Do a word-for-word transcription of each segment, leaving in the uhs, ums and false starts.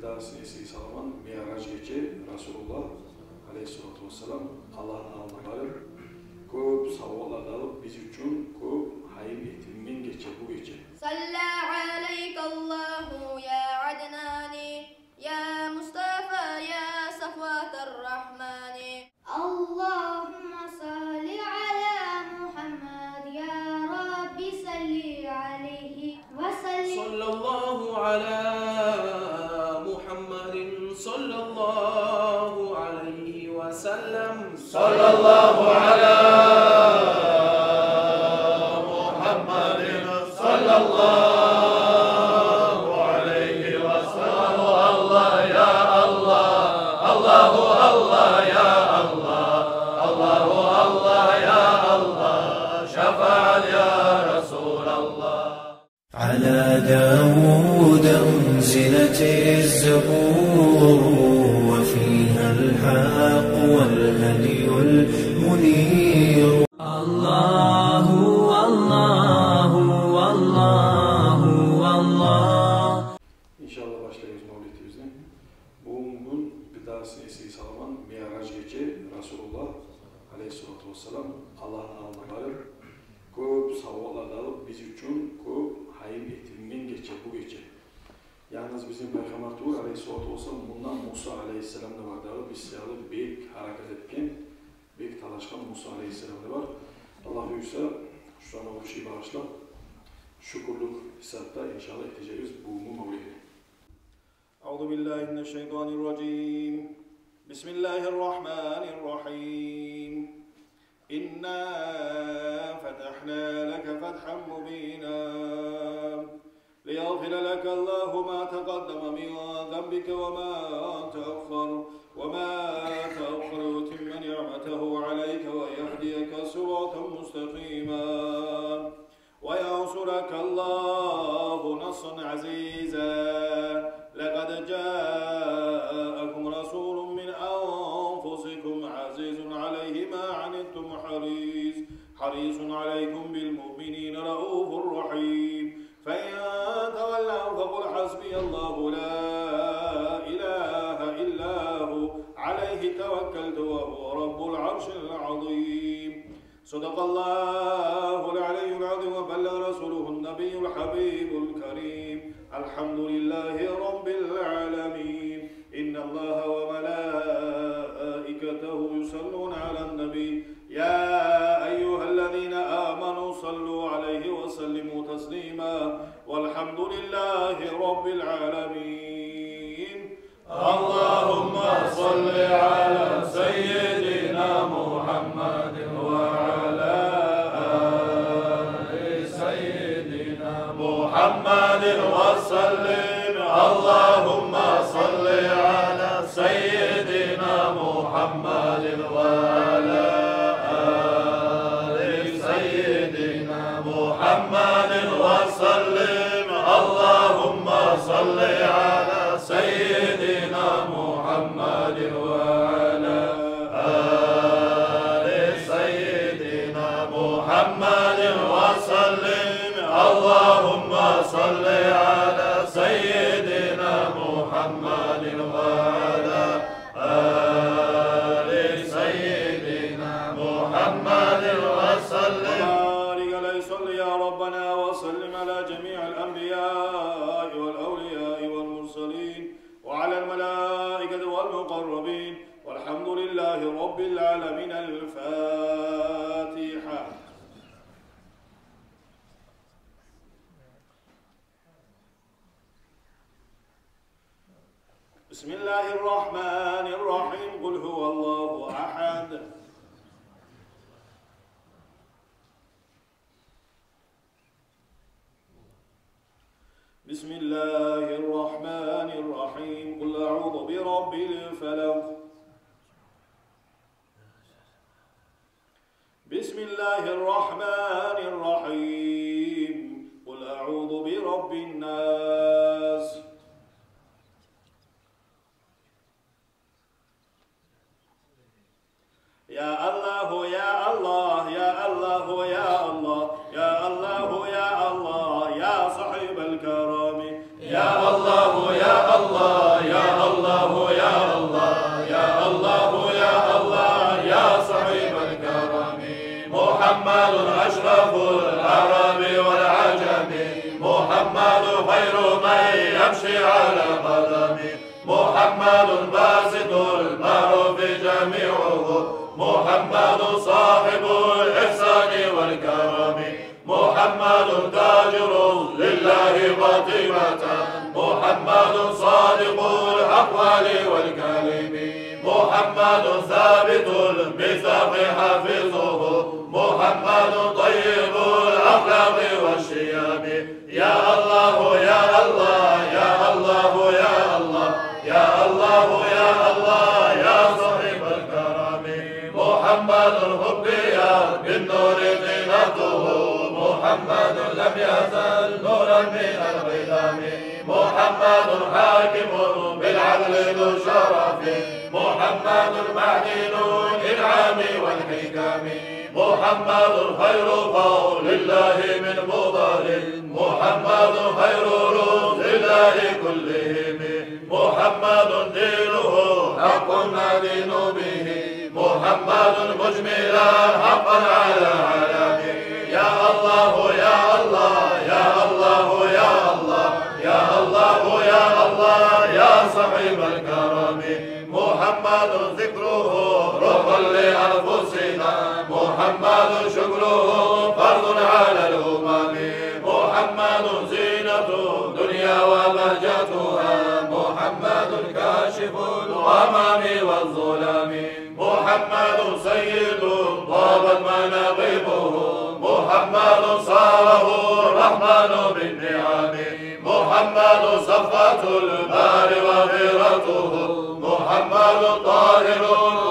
Дарсны эсиге саламан, Миъраж гече Расулуллагь алейгьиссалату вассалам Аллагьны алдына барып, кёп савгъатлар да алып, биз учун кёп гьайын этилинген гече бу гече. صلى عليك الله يا عدنان، يا مصطفى، يا صفوة الرحمن. اللهم صل على محمد، يا رب صل عليه وسلم. صلى الله على محمد، صلى الله عليه وسلم. صلى الله على محمد، صلى الله عليه وسلم. الله يا الله، الله الله يا الله، الله الله يا الله، شفاعة يا رسول الله. على داود أنزلت الزبور، وفيها الحق والهدي المنير. الله، الله، الله، الله. Иншаллагь, башлайбыз мавлетибизни. Бугюнгю дарсны эсиге саламан, Миъраж гече Расулуллагь алейгьиссалату вассалам Аллагьны алдына барып, кёп савгъатлар да алып, биз учун кёп гьайын этилинген гече бу гече. Янгыз бизин Пайхаммар тюгюл алейгьиссалату вассалам, мунда Муса алейгьиссалам да бар дагъы, биз саялы бек гьаракат этген, бек талашгъан Муса алейгьиссалам да бар. Аллагь буюрса, шуланы оьшей багъышлап, шюкюрлюк гьисапда, иншаллагь, этежекбиз бугюнгю мавлетни. أعوذ بالله من الشيطان الرجيم. بسم الله الرحمن الرحيم. إنا فتحنا لك فتحا مبينا ليغفر لك الله ما تقدم من ذنبك وما تأخر، وما تأخر، ويتم نعمته عليك ويهديك صراطا مستقيما. وينصرك الله نصرا عزيزا. لقد جاءكم رسول من أنفسكم عزيز عليه ما عنتم حريص، حريص عليكم بالمؤمنين رءوف رحيم. فإن تولوا فقل حسبي الله لا إله إلا هو عليه توكلت وهو رب العرش العظيم. صدق الله العلي العظيم وبلغ رسوله النبي الحبيب الكريم. الحمد لله رب العالمين. إن الله وملائكته يصلون على النبي. يا أيها الذين آمنوا صلوا عليه وسلموا تسليما. والحمد لله رب العالمين. اللهم صل على سيدنا محمد وعلى آل سيدنا محمد وسلم. اللهم صل على سيدنا محمد وعلى آل سيدنا محمد وسلم. اللهم صل على سيدنا محمد وعلى آل سيدنا محمد وسلم. اللهم صل على سيدنا محمد وعلى آل سيدنا محمد وسلم. وبارك عليه، صل يا ربنا وسلم على جميع الأنبياء والأولياء والمرسلين وعلى الملائكة والمقربين والحمد لله رب العالمين. الفاتحة. بسم الله الرحمن الرحيم. قل هو الله أحد. بسم الله الرحمن الرحيم. قل أعوذ برب الفلق. بسم الله الرحمن الرحيم. قل أعوذ برب الناس. يا الله، يا الله، يا الله، يا الله، يا الله، يا الله، يا صاحب الكرم. يا الله، يا الله، يا أمشي على قدمي. محمد باسط المعروف جميعه، محمد صاحب الإحسان والكرم، محمد تاجر لله قطيبة، محمد صادق الأقوال والكلم، محمد ثابت الميثاق حافظه، محمد طيب الأخلاق والشيم. يا الله، يا الله، يا الله، يا الله، يا الله، يا الله، يا صاحب الكرم. محمد حبي بالنور طينته، محمد لم يزل نورا من القدم. محمد حاكم بالعدل ذو شرف، محمد معدن الإنعام والحكم. محمد خير قول الله من مضر، محمد خير رسل الله كلهم. محمد دينه حق ندين به، محمد مجملا حقا على علم. يا الله، يا الله، يا الله، يا الله، يا الله، يا الله، يا صاحب الكرم. محمد ذكره روح لأنفسنا، محمد شكره فرض على الأمم. محمد زينة الدنيا وبهجتها، محمد كاشف الغمم والظلم. محمد سيد طابت مناقبه، محمد صانه الرحمن بالنعم. محمد صفوة البحر وغيرته، محمد طاهر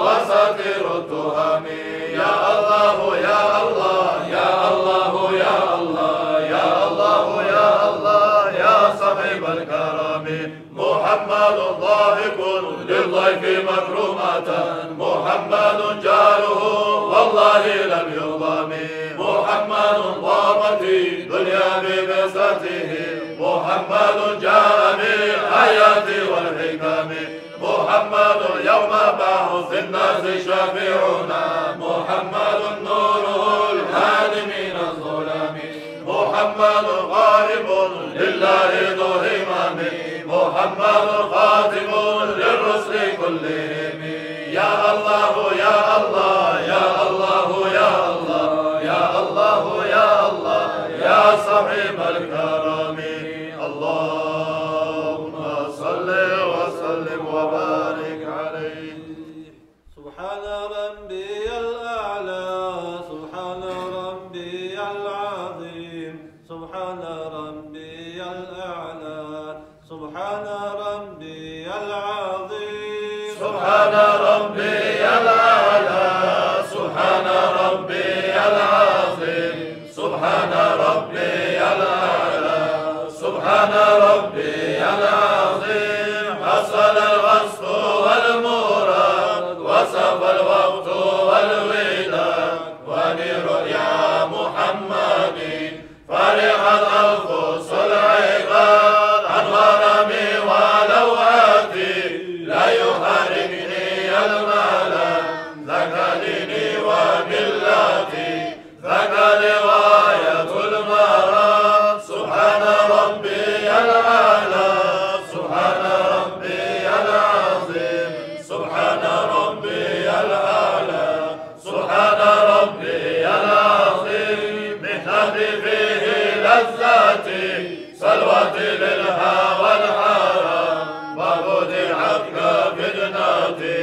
وستير التهم. يا الله، يا الله، يا الله، يا الله، يا الله، يا الله، يا صاحب الكرم. محمد ضاحك للضيف مكرمة، محمد جاره والله لم يضم. محمد طابت الدنيا ببعثته، محمد جاء بالآيات والحكم. محمد يوم بعث الناس شفيعنا، محمد نوره الهادي من الظلم. محمد غائب لله ذو همم، محمد خاتم للرسل كلهم. يا الله، يا الله، يا الله، يا الله، يا الله، يا الله، يا صاحب الكرم. اللهم صل وسلم وبارك عليه. سبحان ربي الأعلى، سبحان ربي العظيم، سبحان ربي الأعلى، سبحان ربي العظيم. سبحان ربي الأعلى، سبحان ربي العظيم، سبحان ربي الأعلى، سبحان ربي العظيم. حصل القصد والمراد، وصف الوقت والوداد، ولرؤيا محمد فرحت أنفس العباد. أنوارا ولوعاتي، لا يحركني الملل، ذاك ديني وملتي، ذاك لواية المرام. سبحان ربي الأعلى، سبحان ربي العظيم، سبحان ربي الأعلى، سبحان ربي العظيم. محنتي فيه لذتي، سلوتي للهوى الحرام، وبدعت كفتنتي،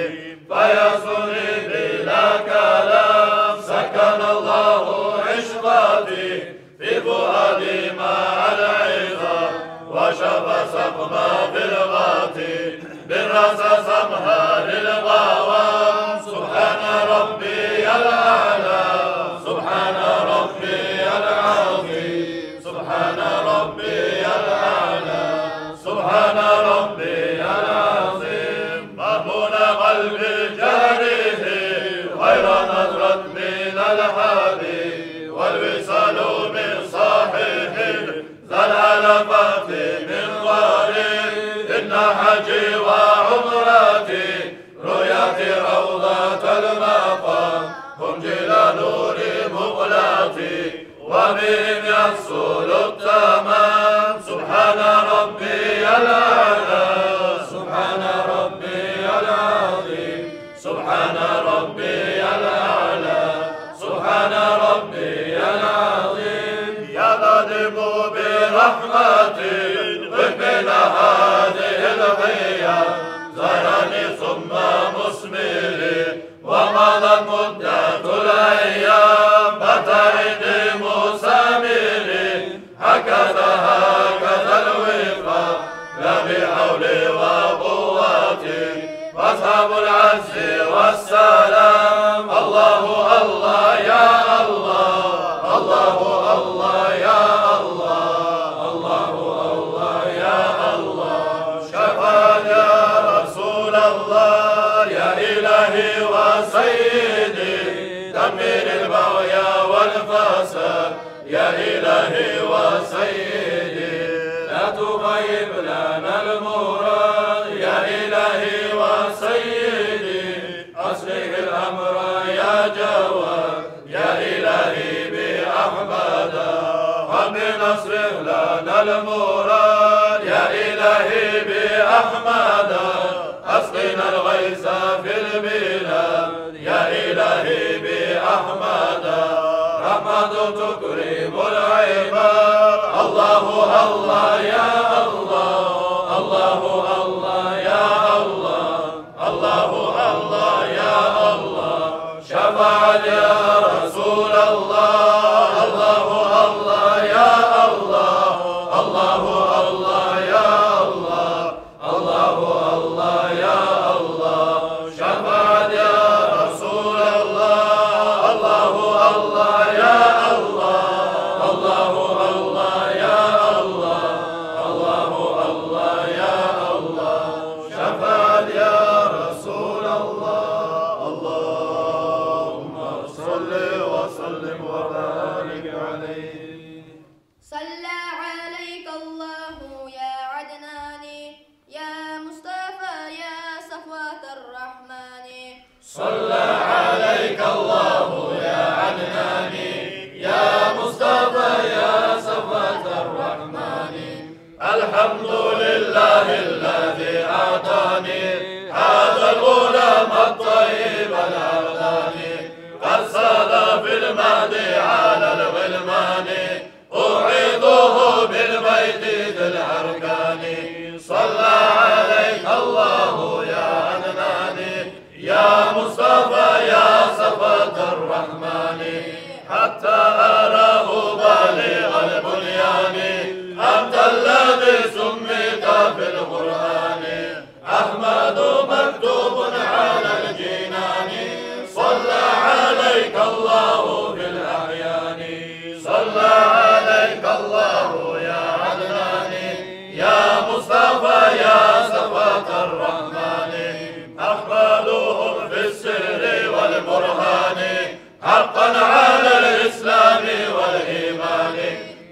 فيسري بلا كلام. سكن الله عشقتي في فؤادي مع العظام، وشفى سقم فرقتي، برأس سمها للقوام. سبحان ربي الأعلى، سبحان ربي العظيم، سبحان ربي الأعلى، سبحان ربي العظيم. مأمون قلبي جارح، غير نظرة من الهادي، والوصال من صحيح، زلالة فاتي من ضاري. إن حجي وعمرتي، رؤيتي روضة المقام، هم جيل نور مقلتي، وبهم يحصل التمام. سبحان ربي الخيام زهران ثم مثمر، ومضت مدة الأيام بات عندي مثمر. هكذا، هكذا الوفاء، لا بحولي وقوتي، فاذهب العز والسلام. الله، الله، يا الله، الله، الله، يا الله، الله، الله، يا الله. شفاعة يا رسول الله، يا إلهي وسيدي، دمر البغي والفساد، يا إلهي وسيدي. لا تغيب لنا المراد، يا إلهي وسيدي، أصلح الأمر يا جواد، يا إلهي بأحمد. رب أصلح لنا المراد، يا إلهي بأحمد. أسقنا الغيث في البلاد، يا إلهي بأحمد. رحمة تكرم العباد. الله، الله، يا الله، الله، الله، يا الله، الله، الله، يا الله. شفاعة يا رسول الله. الله، الله، يا الله، الله، الله، يا الله، الله، الله، يا الله. شفاعة يا رسول الله. الله، الله، يا الله، الله، الله، يا الله، الله، الله، يا الله. شفاعة يا رسول الله. اللهم صل وسلم وبارك عليه. صلى عليك الله يا عدناني، يا مصطفى، يا صفوة الرحمن. صلى عليك الله يا عدناني، يا مصطفى، يا صفوة الرحمن. الحمد لله الذي أعطاني هذا الغلام الطيب العقلاني، قد ساد في المهد على الغلمان، أعيده بالبيت ذي الأركان. صلى عليك الله يا عدناني، يا مصطفى، يا صفوة الرحمن، حتى أراه بالغ البنيان. أنت الذي سميت في القرآن أحمد مكتوب على الجنان. صلى عليك الله في الأعيان. صلى عليك الله يا عدنان، يا مصطفى، يا صفوة الرحمن. أحمدهم في السر والبرهان، حقا على الإسلام والإيمان.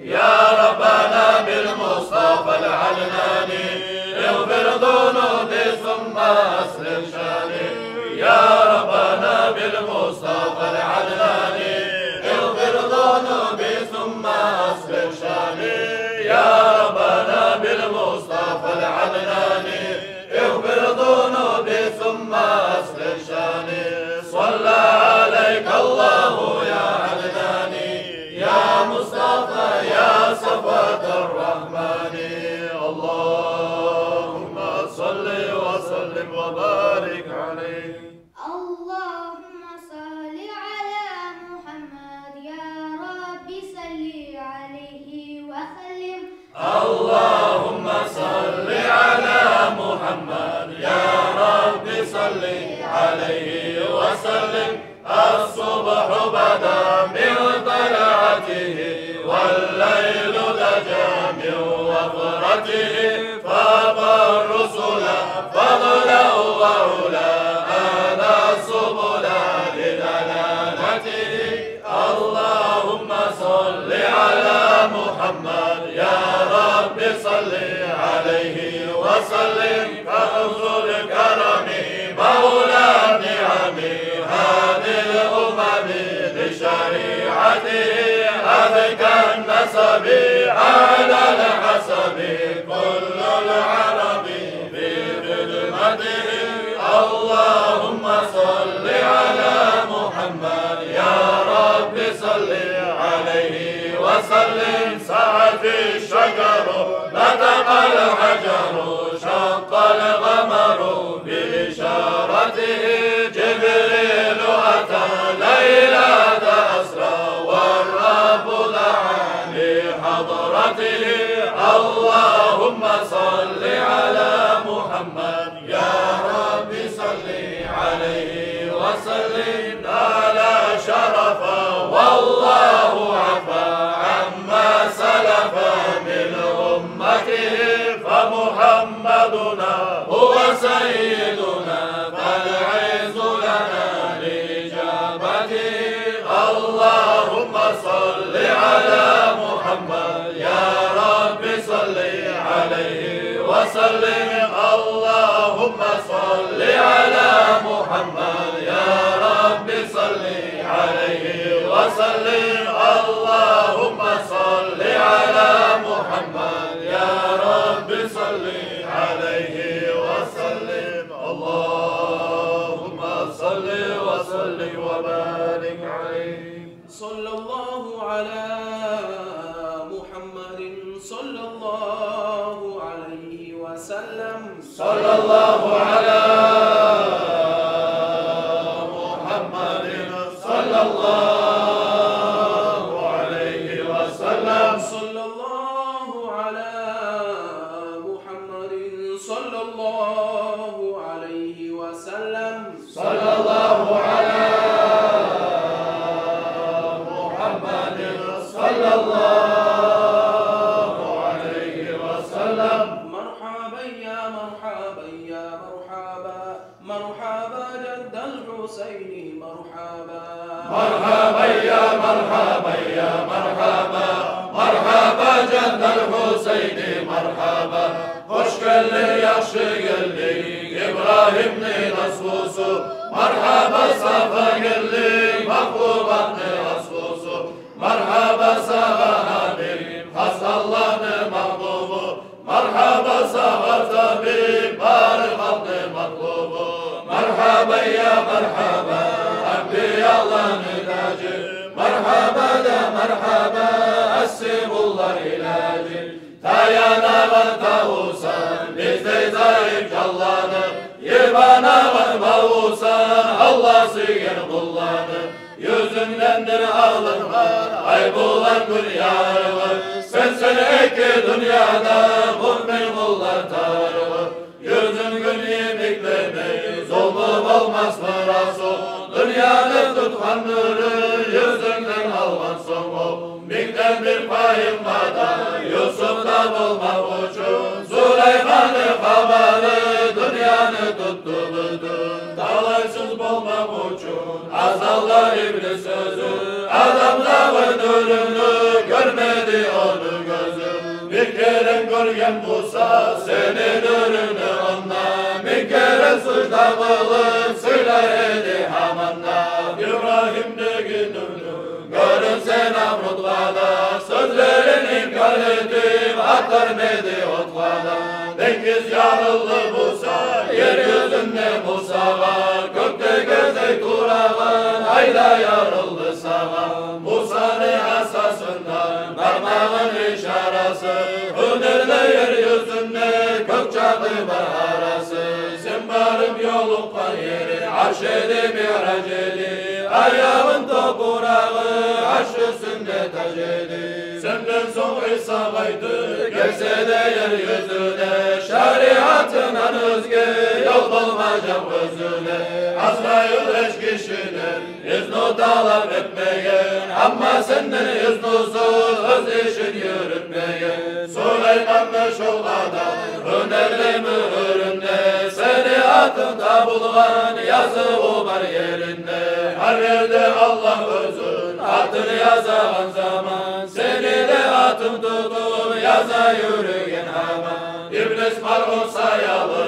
يا ربنا بالمصطفى العدناني، اغفر ذنوبي ثم أصلح شاني. يا ربنا بالمصطفى العدناني، اغفر ذنوبي ثم أصلح شاني. يا ربنا بالمصطفى العدناني، اغفر ذنوبي ثم أصلح شاني. صلى عليك الله يا عدناني، يا مصطفى، يا صفوة الرحمن. اللهم صل وسلم وبارك عليه. اللهم صل على محمد، يا رب صل عليه وسلم. اللهم صل على محمد، يا رب صل عليه وسلم. الصبح بدا من طلعته، والليل دجا من وفرته، فاق الرسل فضلا وعلا، أهدى السبل لدلالته. اللهم صل على محمد، يا رب صل عليه وسلم. كنز الكرم مولى النعم، هادي الأمم بشريعته، أزكى النسب أعلى الحسب، كل العرب في خدمته. اللهم صل على محمد، يا رب صل عليه وسلم. سعت الشجر، نطق الحجر، شق جبريل أتى ليلة أسرى والرب دعا لحضرته. اللهم صل على محمد، يا رب صل عليه وسلم. نال شرفا والله عفا عما سلف من أمته، فمحمدنا هو سيدنا فالعز لنا لإجابته. اللهم صل على محمد، يا رب صل عليه وسلم. اللهم صل على محمد، يا رب صل عليه وسلم. اللهم صل على محمد، يا رب صل عليه وسلم. اللهم صل وسلم وبارك عليه. صلى الله على محمد، صلى الله عليه وسلم. صلى الله على محمد، صلى الله عليه وسلم. صلى الله على محمد، صلى الله عليه وسلم. صلى الله على محمد، صلى الله عليه وسلم. مرحبا يا مرحبا يا مرحبا، مرحبا جد الحسين مرحبا. مرحبا يا مرحبا يا مرحبا، مرحبا جد الحسين مرحبا. Хош гелдинг, яхшы гелдинг, Ибрагьимни наслусу. Маргьаба сагъа, гелдинг, махлукъатны аслусу. Маргьаба сагъа, Гьабиб, хас Аллагьны магьбубу. Маргьаба сагъа, табиб, бары халкъны матлубу. Маргьаба, я маргьаба, анбияланы тажы. Маргьаба да маргьаба, асси къуллар илажы. Таянагъан тавусан биздей заиф жанланы, йыбанагъан бавусан Аллагь сюйген къулланы. Юзюнгдендир алынгъан ай булан гюн ярыгъы, сенсен эки дюньяда муъмин къуллар тарыгъы. Юзюнг гюн йимиклемей, зулму болмасмы, Расул? Дюньяны тутгъан нюрю юзюнгден алгъан сонг о, мингден бир пайым къадар Юсуфда болмакъ учун, Зулейханы хабары дюньяны тутду бютюн. Талайсыз болмакъ учун азалда иблис оьзю, адамдагъы нюрюню гёрмеди ону гёзю. Бир керен гёрген буса сени нюрюнгню онда, минг керен сужда къылып сыйлар эди гьаманда. Ибрагьимдеги нюрю гёрюнсе Намрутгъа да, сёзлерин инкар этип атармеди отгъа да. Денгиз ярылды буса ер юзюнде Мусагъа, кёкде гезей турагъан ай да ярылды сагъа. Мусаны асасындан бармагъын ишарасы, гьюнерде ер юзюнде кёк чакъы бар арасы. Сен барып ёлукъгъан ери Арш эди, Миъраж эди, аягъын топурагъы Арш уьстюнде таж эди. Сенден сонг Иса къайтып гелсе де ер юзюне, шариатындан оьзге ёл болмажакъ оьзюне. Азрайыл гьеч гишиден изну талап этмеген, амма сенден изнусуз оьз ишин юрютмеген. Сулейманны шол къадар гьюнерли мюгьюрюнде сени атынг табулгъан языву бар еринде. Гьар ерде Аллагь оьзюн атын язагъан заман, сени де атынг тутуп яза юрюген гьаман. Иблис маргъу саялы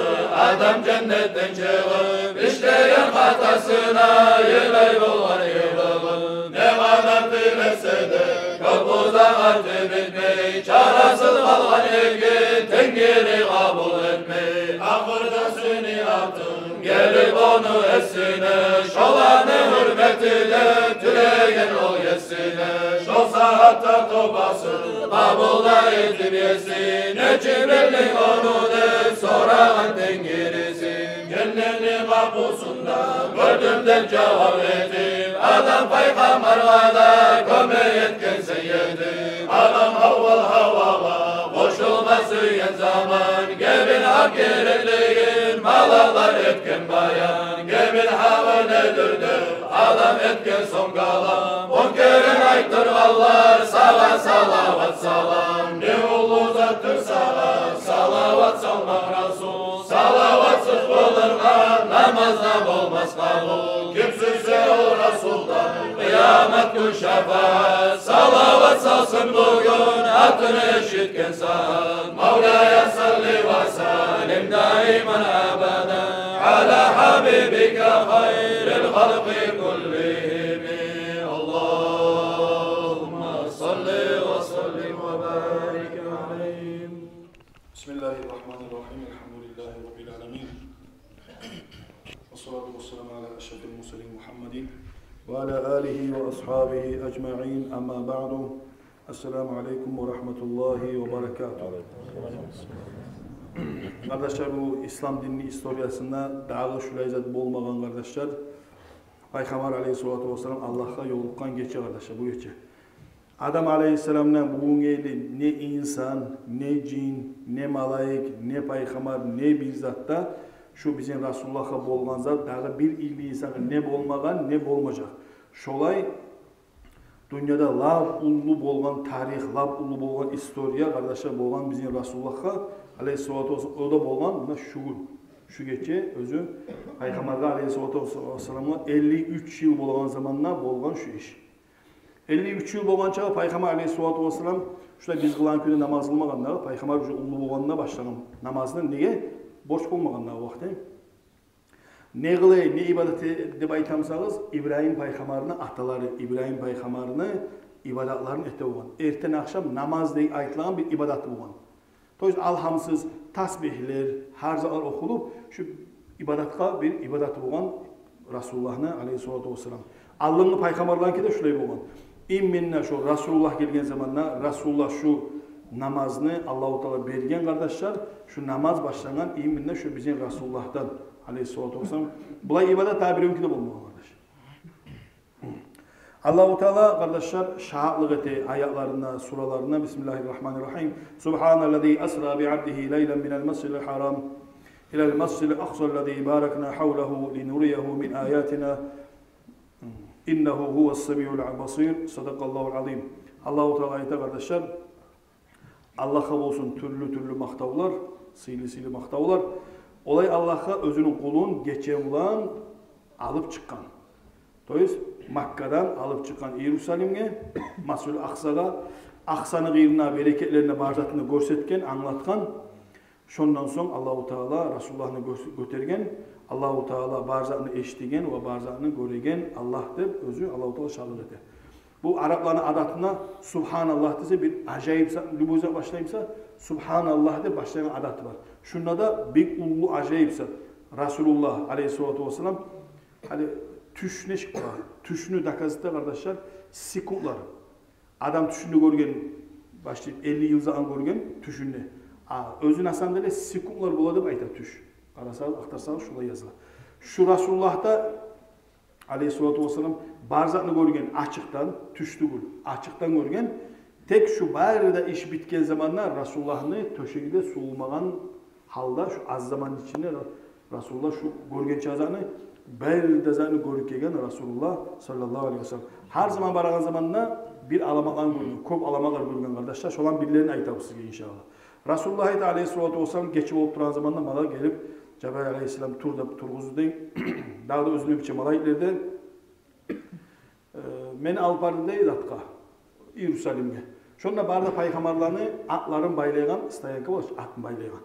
адам женнетден чыгъып, ишлеген хатасына йылай болгъан йылыгъып. Не къадар тилесе де кёп узакъ артып битмей, чарасыз къалгъан эки, Тенгири къабул этмей. Ахырда сени атынг гелип ону эсине, шоланы гьюрмети де тилеген ол есине. Шол сагьатда тобасын къабул да этип еси, нечик билдинг ону деп сорагъан Тенгириси. Женнетни Бусунда гёрдюм деп жавап этип, адам пайхаммаргъа да кёмек этгенсен етип. Адам аввал Гьавагъа къошулма сюйген заман, гебин гьакъ гереклигин малаклар этген баян. Гебин гьакъы недир деп адам этген сонг калам, он керен айтдыргъанлар сагъа салават салам. Не уллу затдыр сагъа салават салмакъ, Расул. Салаватсыз болургъа намаз да болмас къабул. Ким сюйсе о Расулдан къыямат гюн шафагьат, салават салсын бугюн атын эшитген сагьат. مولاي صل وسلم دائما أبدا على حبيبك خير الخلق كلهم. اللهم صل وسلم وبارك عليه. بسم الله الرحمن الرحيم. الحمد لله رب العالمين. والصلاة والسلام على أشرف المرسلين محمد وعلى آله وأصحابه أجمعين. أما بعد. السلام عليكم ورحمة الله وبركاته. Къардашлар, бу ислам динини историясында дагъы шулай зат болмагъан, къардашлар. Пайхаммар алейгьиссалату вассалам Аллагьгъа ёлукъгъан гече, къардашлар, бу гече. Адам алейгьиссаламдан бугюнге ерли не инсан, не жин, не малайик, не пайхаммар, не бир зат да шу бизин Расулуллагьгъа болгъан зат дагъы бир илли инсангъа не болмагъан, не болмажакъ. Шолай дюньяда лап уллу болгъан тарих, лап уллу болгъан история, къардашлар, болгъан бизин Расулуллагьгъа алейгьиссалату вассалам, о да болгъан муна шу гюн, шу гече оьзю пайхаммаргъа алейгьиссалату вассаламгъа элли уьч йыл болгъан заманда болгъан шу иш. Элли уьч йыл болгъанча пайхаммар алейгьиссалату вассалам шулай биз къылгъан кюйде намаз къылмагъан дагъы, пайхаммар уже уллу болгъанда башлагъан намазны, неге, борч болмагъан дагъы о вакъти. Не къылай, не ибадат э-, деп айтамысагъыз, Ибрагьим пайхаммарны аталары, Ибрагьим пайхаммарны ибадатларын эте болгъан. Эртен-ахшам намаз деп айтылагъан бир ибадаты болгъан. То есть алгьамсыз тасбигьлер, гьар затлар охулуп, шу ибадатгъа бир ибадаты болгъан Расулуллагьны алейгьиссалату вассалам. Алдынгъы пайхаммарларынки де шулай болгъан. Именно шу Расулуллагь гелген заманда Расулуллагь шу намазны Аллагьу Таала берген, къардашлар, шу намаз башлангъан именно шу бизин Расулуллагьдан алейгьиссалату вассалам. Булай ибадат дагъы биревнюки де болмагъан, къардаш. Аллагьу Таала, къардашлар, шагьатлыкъ эте аятларында, сураларында: بسم الله الرحمن الرحيم. سبحان الذي أسرى بعبده ليلا من المسجد الحرام إلى المسجد الأقصى الذي باركنا حوله لنريه من آياتنا إنه هو السميع البصير. صدق الله العظيم. Аллагьу Таала айта, къардашлар, Аллагьгъа болсун тюрлю-тюрлю макътавлар, сыйлы-сыйлы макътавлар. Олай Аллагьгъа оьзюню къулун гече булан алып чыкъгъан. То есть Маккадан алып чыкъгъан Иерусалимге, Масжидул Акъсагъа, Акъсаны къырыйына, берекетлерине, бар затына гёрсетген, англатгъан. Шондан сонг Аллагьу Таала Расулуллагьны гё-, гётерген, Аллагьу Таала бар затны эшитеген ва бар затны гёреген Аллагь деп оьзю Аллагьу Таала шагьатлыкъ эте. Бу арапланы адатына субгьаналлагь десе, бир ажайып зат, любой зат башлаймыса, субгьаналлагь деп башлайгъан адаты бар. Шунда да бек уллу ажайып зат. Расулуллагь алейгьиссалату вассалам, гьали тюш нечик бола? Тюшню доказать эте, къардашлар, секундлар. Адам тюшюнде гёрген, башлап элли йыл заман гёрген тюшюнде. А оьзю на самом деле секундлар бола деп айта тюш. Къарасагъыз, ахтарсагъыз, шулай языла. Шу Расулуллагь да алейгьиссалату вассалам бар затны гёрген ачыкъдан, тюш тюгюл, ачыкъдан гёрген. Тек шу бары да иш битген заманда Расулуллагьны тёшеги де сувулмагъан гьалда, шу аз заманны ичинде Расулуллагь шу гёрген чакъы затны, бары да затны гёрюп гелген Расулуллагь саллаллагьу алейгьи ва саллам. Гьар заман барагъан заманда бир аламатланы гёрген, кёп аламатлар гёрген, къардашлар. Шоланы бирлерин айтабыз сизге, иншааллагь. Расулуллагь айта, алейгьиссалату вассалам, гече болуп турагъан заманда малайик гелип, Жабраил алейгьиссалам, тур деп тургъузду дей. Дагъы да оьзюне биче малайиклер де, э, мени алып барды дей затгъа, Иерусалимге. Шонда бары да пайхаммарланы атларын байлайгъан стоянка бола чы, атын байлайгъан.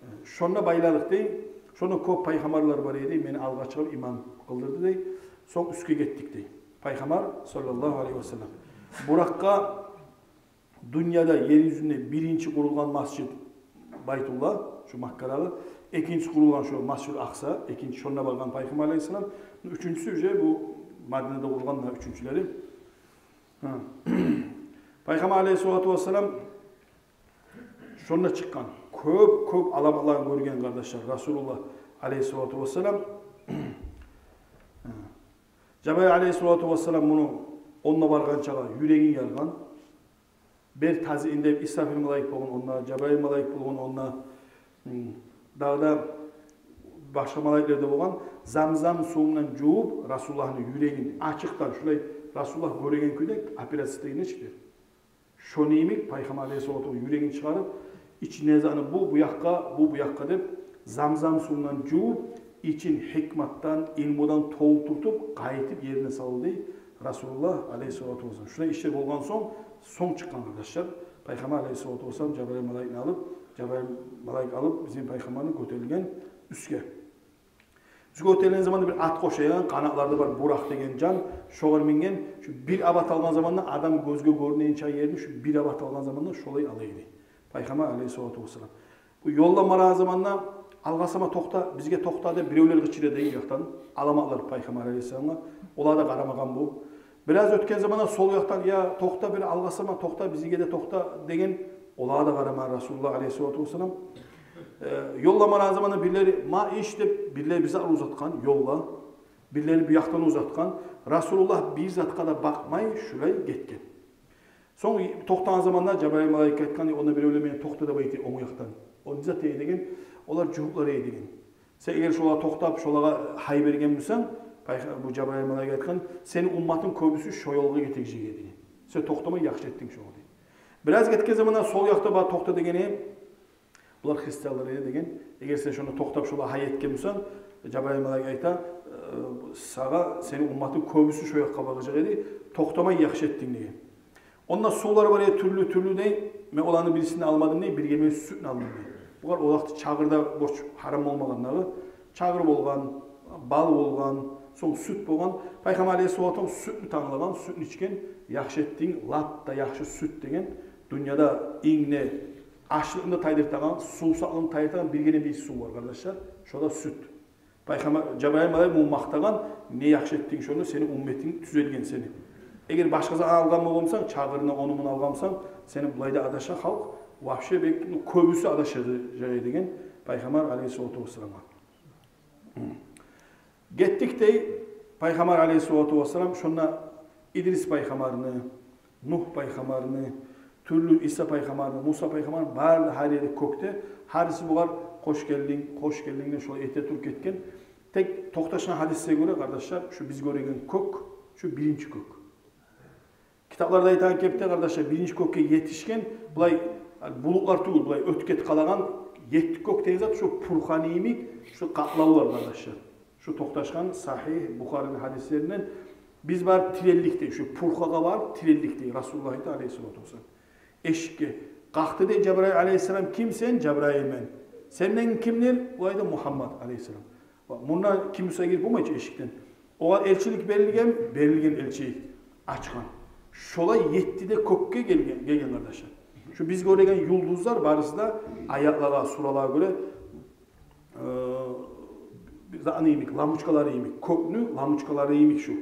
Э, шонда байладыкъ дей. Шонда кёп пайхаммарлар бар эди, мени алгъа чыгъып имам къылдырды дей. Сонг уьстге гетдик дей. Пайхаммар саллаллагьу алейгьи ва саллам. Буракъгъа дюньяда, ер юзюнде биринчи къурулгъан масжид Байтуллагь, шу Маккадагъы, экинчиси къурулгъан шу Масжидул Акъса, экинчи шонда баргъан пайхаммар алейгьиссалам, уьчюнчюсю уже бу Мадинада къурулгъан, муна уьчюнчюлери. Гьа. Пайхаммар алейгьиссалату вассалам шонда чыкъгъан. Кёп, кёп аламатланы гёрген, къардашлар, Расулуллагь алейгьиссалату вассалам. Жабраил алейгьиссалату вассалам муну онда баргъанчагъа юрегин яргъан. Бир тазиин деп Исрафил малайик болгъан онда, Жабраил малайик болгъан онда, дагъы да башгъа малайиклер де болгъан. Замзам сувундан жувуп Расулуллагьны юрегин ачыкъдан, шулай Расулуллагь гёреген кюйде, операция этеген нечикдир, шону йимик Пайхаммар алейгьиссалату юрегин чыгъарып, ичине заны бу, бу якъгъа, бу, бу якъгъа деп, замзам сувундан жувуп, ичин гьикматдан, илмудан толтуртуп, къайтып ерине салды Расулуллагь алейгьиссалату вассалам. Шулай ишлер болгъан сонг, сонг чыкъгъан, къардашлар. Пайхаммар алейгьиссалату вассалам Жабраил малайикни алып, Жабраил малайик алып бизин Пайхаммарны гётерилген уьстге. Уьстге гётерилген заманда бир ат къошагъан, къанатлары да бар, Буракъ деген жан, шогъар минген, шу бир абат алгъан заманда адам гёзге гёрюнеген чакъы ерни шу бир абат алгъан заманда шолай ала эди Пайхаммар алейгьиссалату вассалам. Бу ёлда барагъан заманда алгъасама токъта, бизге токъта деп биревлер къычыра эди бу якъдан. Аламатлар Пайхаммар алейгьиссаламгъа. Олар да къарамагъан бу. Бираз оьтген заманда сол якъдан: «Я, токъта, бир алгъасама токъта, бизге де токъта», – деген. Олар да къарамагъан Расулуллагь алейгьиссалату вассалам. Э, ёлда барагъан заманда бирлери «ма иш» деп, бирлери бир зат узатгъан ёлда, бирлери бу якъдан узатгъан. Расулуллагь бир затгъа да бакъмай шулай гетген. Сонг токътагъан заманда Жабраил малайик айтгъан: «Онда биревлер мени токъта деп айта онг якъдан. О не зат эди?» – деген. «Олар жугьутлар эди», – деген. «Сен эгер шолагъа токътап, шолагъа гьай берген бусанг, – пайха-, бу Жабраил малайик айтгъан, – сени умматынг кёбюсю шо ёлгъа гетежек эди, – деген. – Сен токътамай яхшы этдинг шону», – дей. Бираз гетген заманда сол якъда бар токъта дегени, булар христианлар эди деген. «Эгер сен шону токътап, шолагъа гьай этген бусанг, – Жабраил малайик айта, – э, сагъа, сени умматынг кёбюсю шо якъгъа багъажакъ эди, токътамай яхшы этдинг», – деген. «Онда сувлар бар эди тюрлю-тюрлю, – дей, – мен оланы бирисин алмадым, – дей, – бирге мен сютню алдым», – дей. Булар о вакъти чагъыр да борч гьарам болмагъан дагъы. Чагъыр болгъан, бал болгъан, сонг сют болгъан. Пайхаммар алейгьиссалату вассалам сютню танглагъан, сютню ичген. «Яхшы этдинг, лап да яхшы сют», – деген. Дюньяда инг де ачлыкъны да тайдыртагъан, сувсаплыкъны тайдыртагъан биргине-бир сув бар, къардашлар. Шо да сют. Пайхаммар, Жабраил малайик муну макътагъан: «Не яхшы этдинг шону, сени умматынг тюзелген сени. Эгер башгъа зат алгъан болгъан бусанг, чагъырны, ону-муну алгъан бусанг, сени булай да адаша халкъ, вообще бек, ну, кёбюсю адашажакъ эди», – деген Пайхаммар алейгьиссалату вассаламгъа. Гетдик, – дей Пайхаммар алейгьиссалату вассалам, – шонда Идрис пайхаммарны, Нугь пайхаммарны, тюрлю Иса пайхаммарны, Муса пайхаммарны, бары да гьар ери кёкде, гьариси бугъар «Хош гелдинг, хош гелдинг» деп шолай эте туруп гетген. Тек токъташгъан гьадисге гёре, къардашлар, шу биз гёреген кёк, шу биринчи кёк. Китапларда айтагъан кепде, къардашлар, биринчи кёкге етишген, булай булутлар тюгюл, булай оьтюп гетип къалагъан етти кёк деген зат, шу пурханы йимик, шу къаплавлар, къардашлар. Шу токъташгъан Сагьигь Бухарини гьадислеринден: «Биз бар тирелдик, – дей, – шу пурхагъа бар тирелдик», – дей Расулуллагь айта алейгьиссалату вассалам. Эшикге къакъды, – дей Жабраил алейгьиссалам. «Ким сен?» «Жабраил мен». «Сенден кимдир?» «Олай да Мугьаммат алейгьиссалам». «Ва мунда ким буса гирип болмай чы эшикден». Огъар элчилик берилген, берилген элчилик, ачгъан. Шолай етти де кёкге гелген, гелген, къардашлар. Шу биз гёреген юлдузлар барысы да аятлагъа, суралагъа гёре, э, бир затны йимик, лампочкалары йимик, кёкню лампочкалары йимик шу.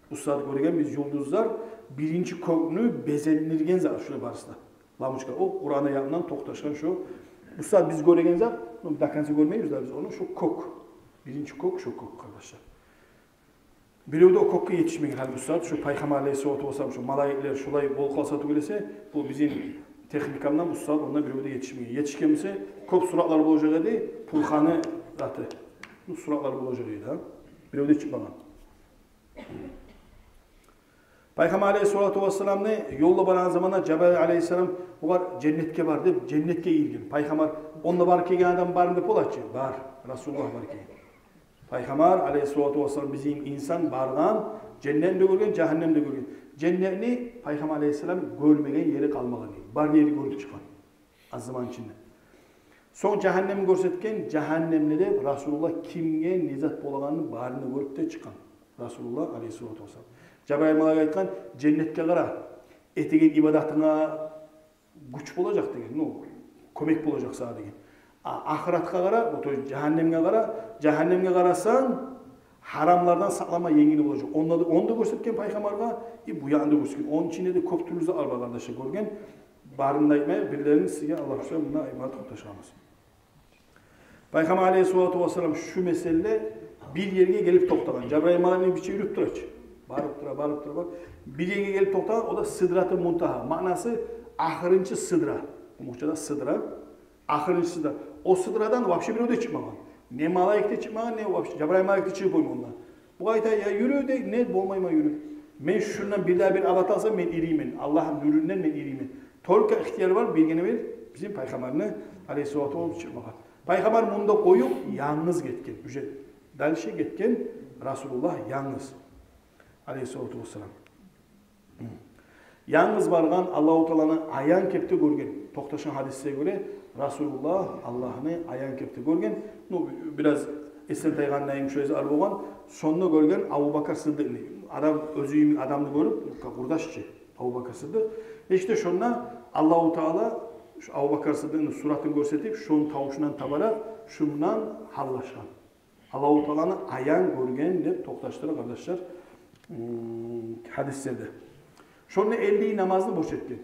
Бу сагьат гёреген биз юлдузлар биринчи кёкню безендирген зат шулар барысы да. Лампочка, о Къуран аятындан токъташгъан шу. Бу сагьат биз гёреген зат, ну, до конца гёрмейбиз да биз ону, шу кёк. Биринчи кёк, шу кёк, къардашлар. Бирев де о кёкге етишмеген гьали бу сагьат. Шу Пайхаммар алейгьиссалату вассалам, шу малайиклер шулай болуп къалса тюгюл эсе, бу бизин техникамдан бу сагьат онда бирев де етишмеген. Етишген буса, кёп суратлар болажакъ эди, пурханы заты. Бу суратлар болажакъ эди, гьа? Бирев де чыкъмагъан. Пайхаммар алейгьиссалату вассаламны ёлда барагъан заманда Жабраил алейгьиссалам бугъар «Женнетге бар», – деп, женнетге гирген. Пайхаммар, онда барып гелген адам бармы деп бола чы? Бар. Расулуллагь барып гелген. Пайхаммар алейгьиссалату вассалам бизин инсан баргъан, женнетни де гёрген, жагьаннемни де гёрген. Женнетни Пайхаммар алейгьиссалам гёрмеген ери къалмагъан, бар ери гёрюп чыкъгъан аз заман ичинде. Сонг жагьаннемни гёрсетген, жагьаннемни де Расулуллагь кимге не зат болагъанын барын да гёрюп де чыкъгъан Расулуллагь алейгьиссалату вассалам. Жабраил малайик айтгъан: «Женнетге къара, этеген ибадатынга гюч болажакъ», – деген, ну, кёмек болажакъ сагъа деген. «А ахыратгъа къара, то есть жагьаннемге къара, жагьаннемге къарасанг, гьарамлардан сакъланма енгил болажакъ». Онда да, ону да гёрсетген Пайхаммаргъа, и бу якъны да гёрсетген. Ону ичинде де кёп тюрлю затлар бар, къардашлар, гёрген. Барын да айтмай, бирлерин сизге Аллагь буюрса, мунда айтмагъа токъташабыз. Пайхаммар алейгьиссалату вассалам шу меселде бир ерге гелип токътагъан. Жабрайыл малайик бирче юрюп тура чы. Барып тура, барып тура, барып. Бир ерге гелип токътагъан, о да Сидратул Мунтагьа. Маънасы ахырынчы сыдра. Къумукъчада сыдра. Ахырынчы сыдра. О сыдрадан вообще бирев де чыкъмагъан. Не малайик де чыкъмагъан, не вообще Жабрайыл малайик де чыгъып болмагъан. Бу айта: «Я, юрю, — дей, — не, болмайман, юрю. Мен шундан бир дагъы бир абат алсам, мен эриймен. Аллагьны нюрюнден мен эриймен». Только ихтияр бар биргине-бир бизин Пайхаммарны алейгьиссалату вассалам чыкъмагъа. Пайхаммар мунда къоюп, янгыз гетген. Уже дальше гетген Расулуллагь янгыз, алейгьиссалату вассалам. Янгыз баргъан, Аллагьу Тааланы аян кепде гёрген. Токъташгъан гьадисге гёре, Расулуллагь Аллагьны аян кепде гёрген. Ну, бираз эсден тайгъандан кёп ай болгъан. Сонда гёрген Абубакар Сыддыкъны. Адам оьзю йимик адамны гёрюп, къурдаш чы Абубакар Сыддыкъ. Ишде шонда Аллагьу Таала шу Абубакар Сыддыкъны суратын гёрсетип, шону тавушундан табаракъ, шундан гьаллашгъан. Аллагьу Тааланы аян гёрген деп токъташдыра, къардашлар, гьадислерде. Шонда элли намазны борч этген.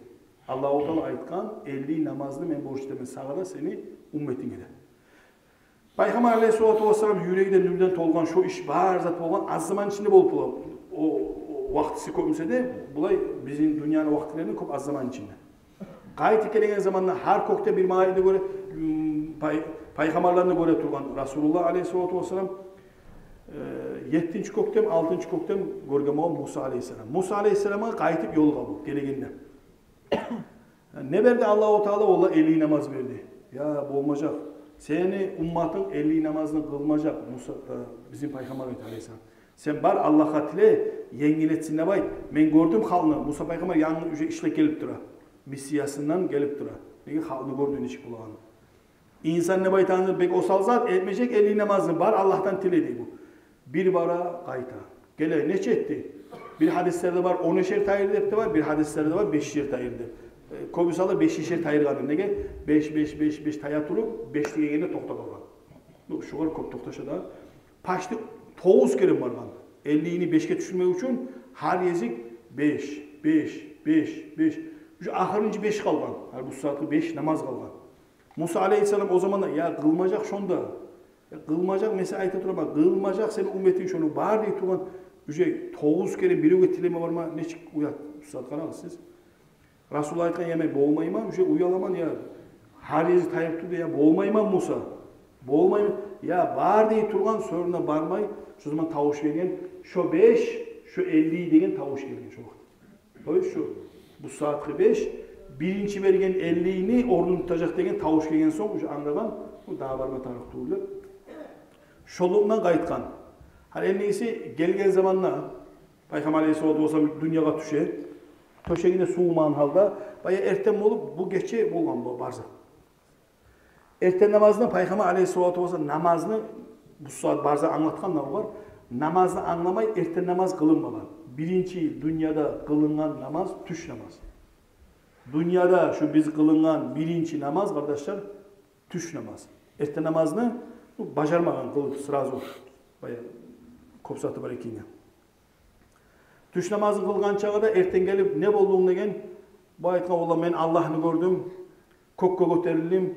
Аллагьу Таала айтгъан: «Элли намазны мен борч этемен сагъа да, сени умметинге де». Пайхаммар алейгьиссалату вассалам юреги де нюрден толгъан, шо иш бар зат болгъан, аз заман ичинде болуп бола. О, о вакътиси кёп буса да, булай бизин дюньяны вакътилеринден кёп аз заман ичинде. Къайтып гелеген заманда гьар кёкде бир малайикни гёре, пай-, пайхаммарланы гёре тургъан Расулуллагь алейгьиссалату вассалам, э, еттинчи кёкден, алтынчы кёкден гёрген болгъан Муса алейгьиссалам. Муса алейгьиссаламгъа къайтып ёлугъа бу гелегенде. Не берди Аллагьу Таала? Олай элли намаз берди. «Я, болмажакъ. Сени умматынг элли намазны къылмажакъ, Муса, э, бизин пайхаммар», — деди, алейгьиссалам. «Сен бар, Аллагьгъа тиле, енгил этсин деп айт. Мен гёрдюм халкъны». Муса пайхаммар янгы уже ишлеп гелип тура. Миссиясындан гелип тура. Неге, халкъны гёрдю нечик болагъанын. Инсан деп айтагъаны бек осал зат, этмежек элли намазны, бар, Аллагьдан тиле, дей бу. Бир бара, къайта. Геле, нече этди? Бир гьадислерде бар, он эшер тайдырды деп де бар, бир гьадислерде бар, бешер тайдырды деп. Э, кёбюсю ала бешер тайдыргъан. Неге? Беш, беш, беш, беш тая туруп, беш дегенде токътап къалгъан. Ну, шогъар кёп токъташа да. Почти тогъуз керен баргъан. Эллини бешге тюшюрмек учун гьар гезик беш, беш, беш, беш. Уже ахырынчы беш къалгъан. Гьали бу сагьатгъы беш намаз къалгъан. Муса алейгьиссалам о заманда: «Я, къылмажакъ шонда. Я, къылмажакъ, мен сагъа айта тураман, къылмажакъ сени умметинг шону, бар», — дей тургъан. Уже тогъуз керен биревге тилеме барма, нечик уят, устаз, къарагъыз сиз. Расулуллагь айтгъан: «Я, мен болмайман, уже уяламан, я, гьар ери тайып турду, я, болмайман, Муса, болмайман». «Я, бар», — дей тургъан, сонг да бармай, шо заман тавуш гелген: «Шо беш, шо элли», — деген тавуш гелген шо вакъти. То есть шо, бу сагьатгъы беш, биринчи берген эллини орнун тутажакъ деген тавуш гелген сонг, уже англагъан, бу дагъы барма тарыкъ тюгюл деп. Шолукъдан къайтгъан. Гьали энниси гелген заманда Пайхаммар алейгьиссалату вассалам дюньягъа тюше. Тёшегинде сувмагъан гьалда, баягъы эртен болуп, бу гече болгъан бу барзакъ. Эртен намазны Пайхаммар алейгьиссалату вассалам намазны, бу сагьат барзакъ англатгъан да бар, намазны англамай эртен намаз къылынмагъан. Биринчи дюньяда къылынгъан намаз тюш намаз. Дюньяда шу биз къылынгъан биринчи намаз, къардашлар, тюш намаз. Эртен намазны бу бажармагъан къылып сразу, баягъы кёп заты бар экенге. Тюш намазын къылгъан чагъы да эртен гелип: «Не болдунг?» — деген. Бу айтгъан: «Валлагь, мен Аллагьны гёрдюм, кёкге гётерилдим,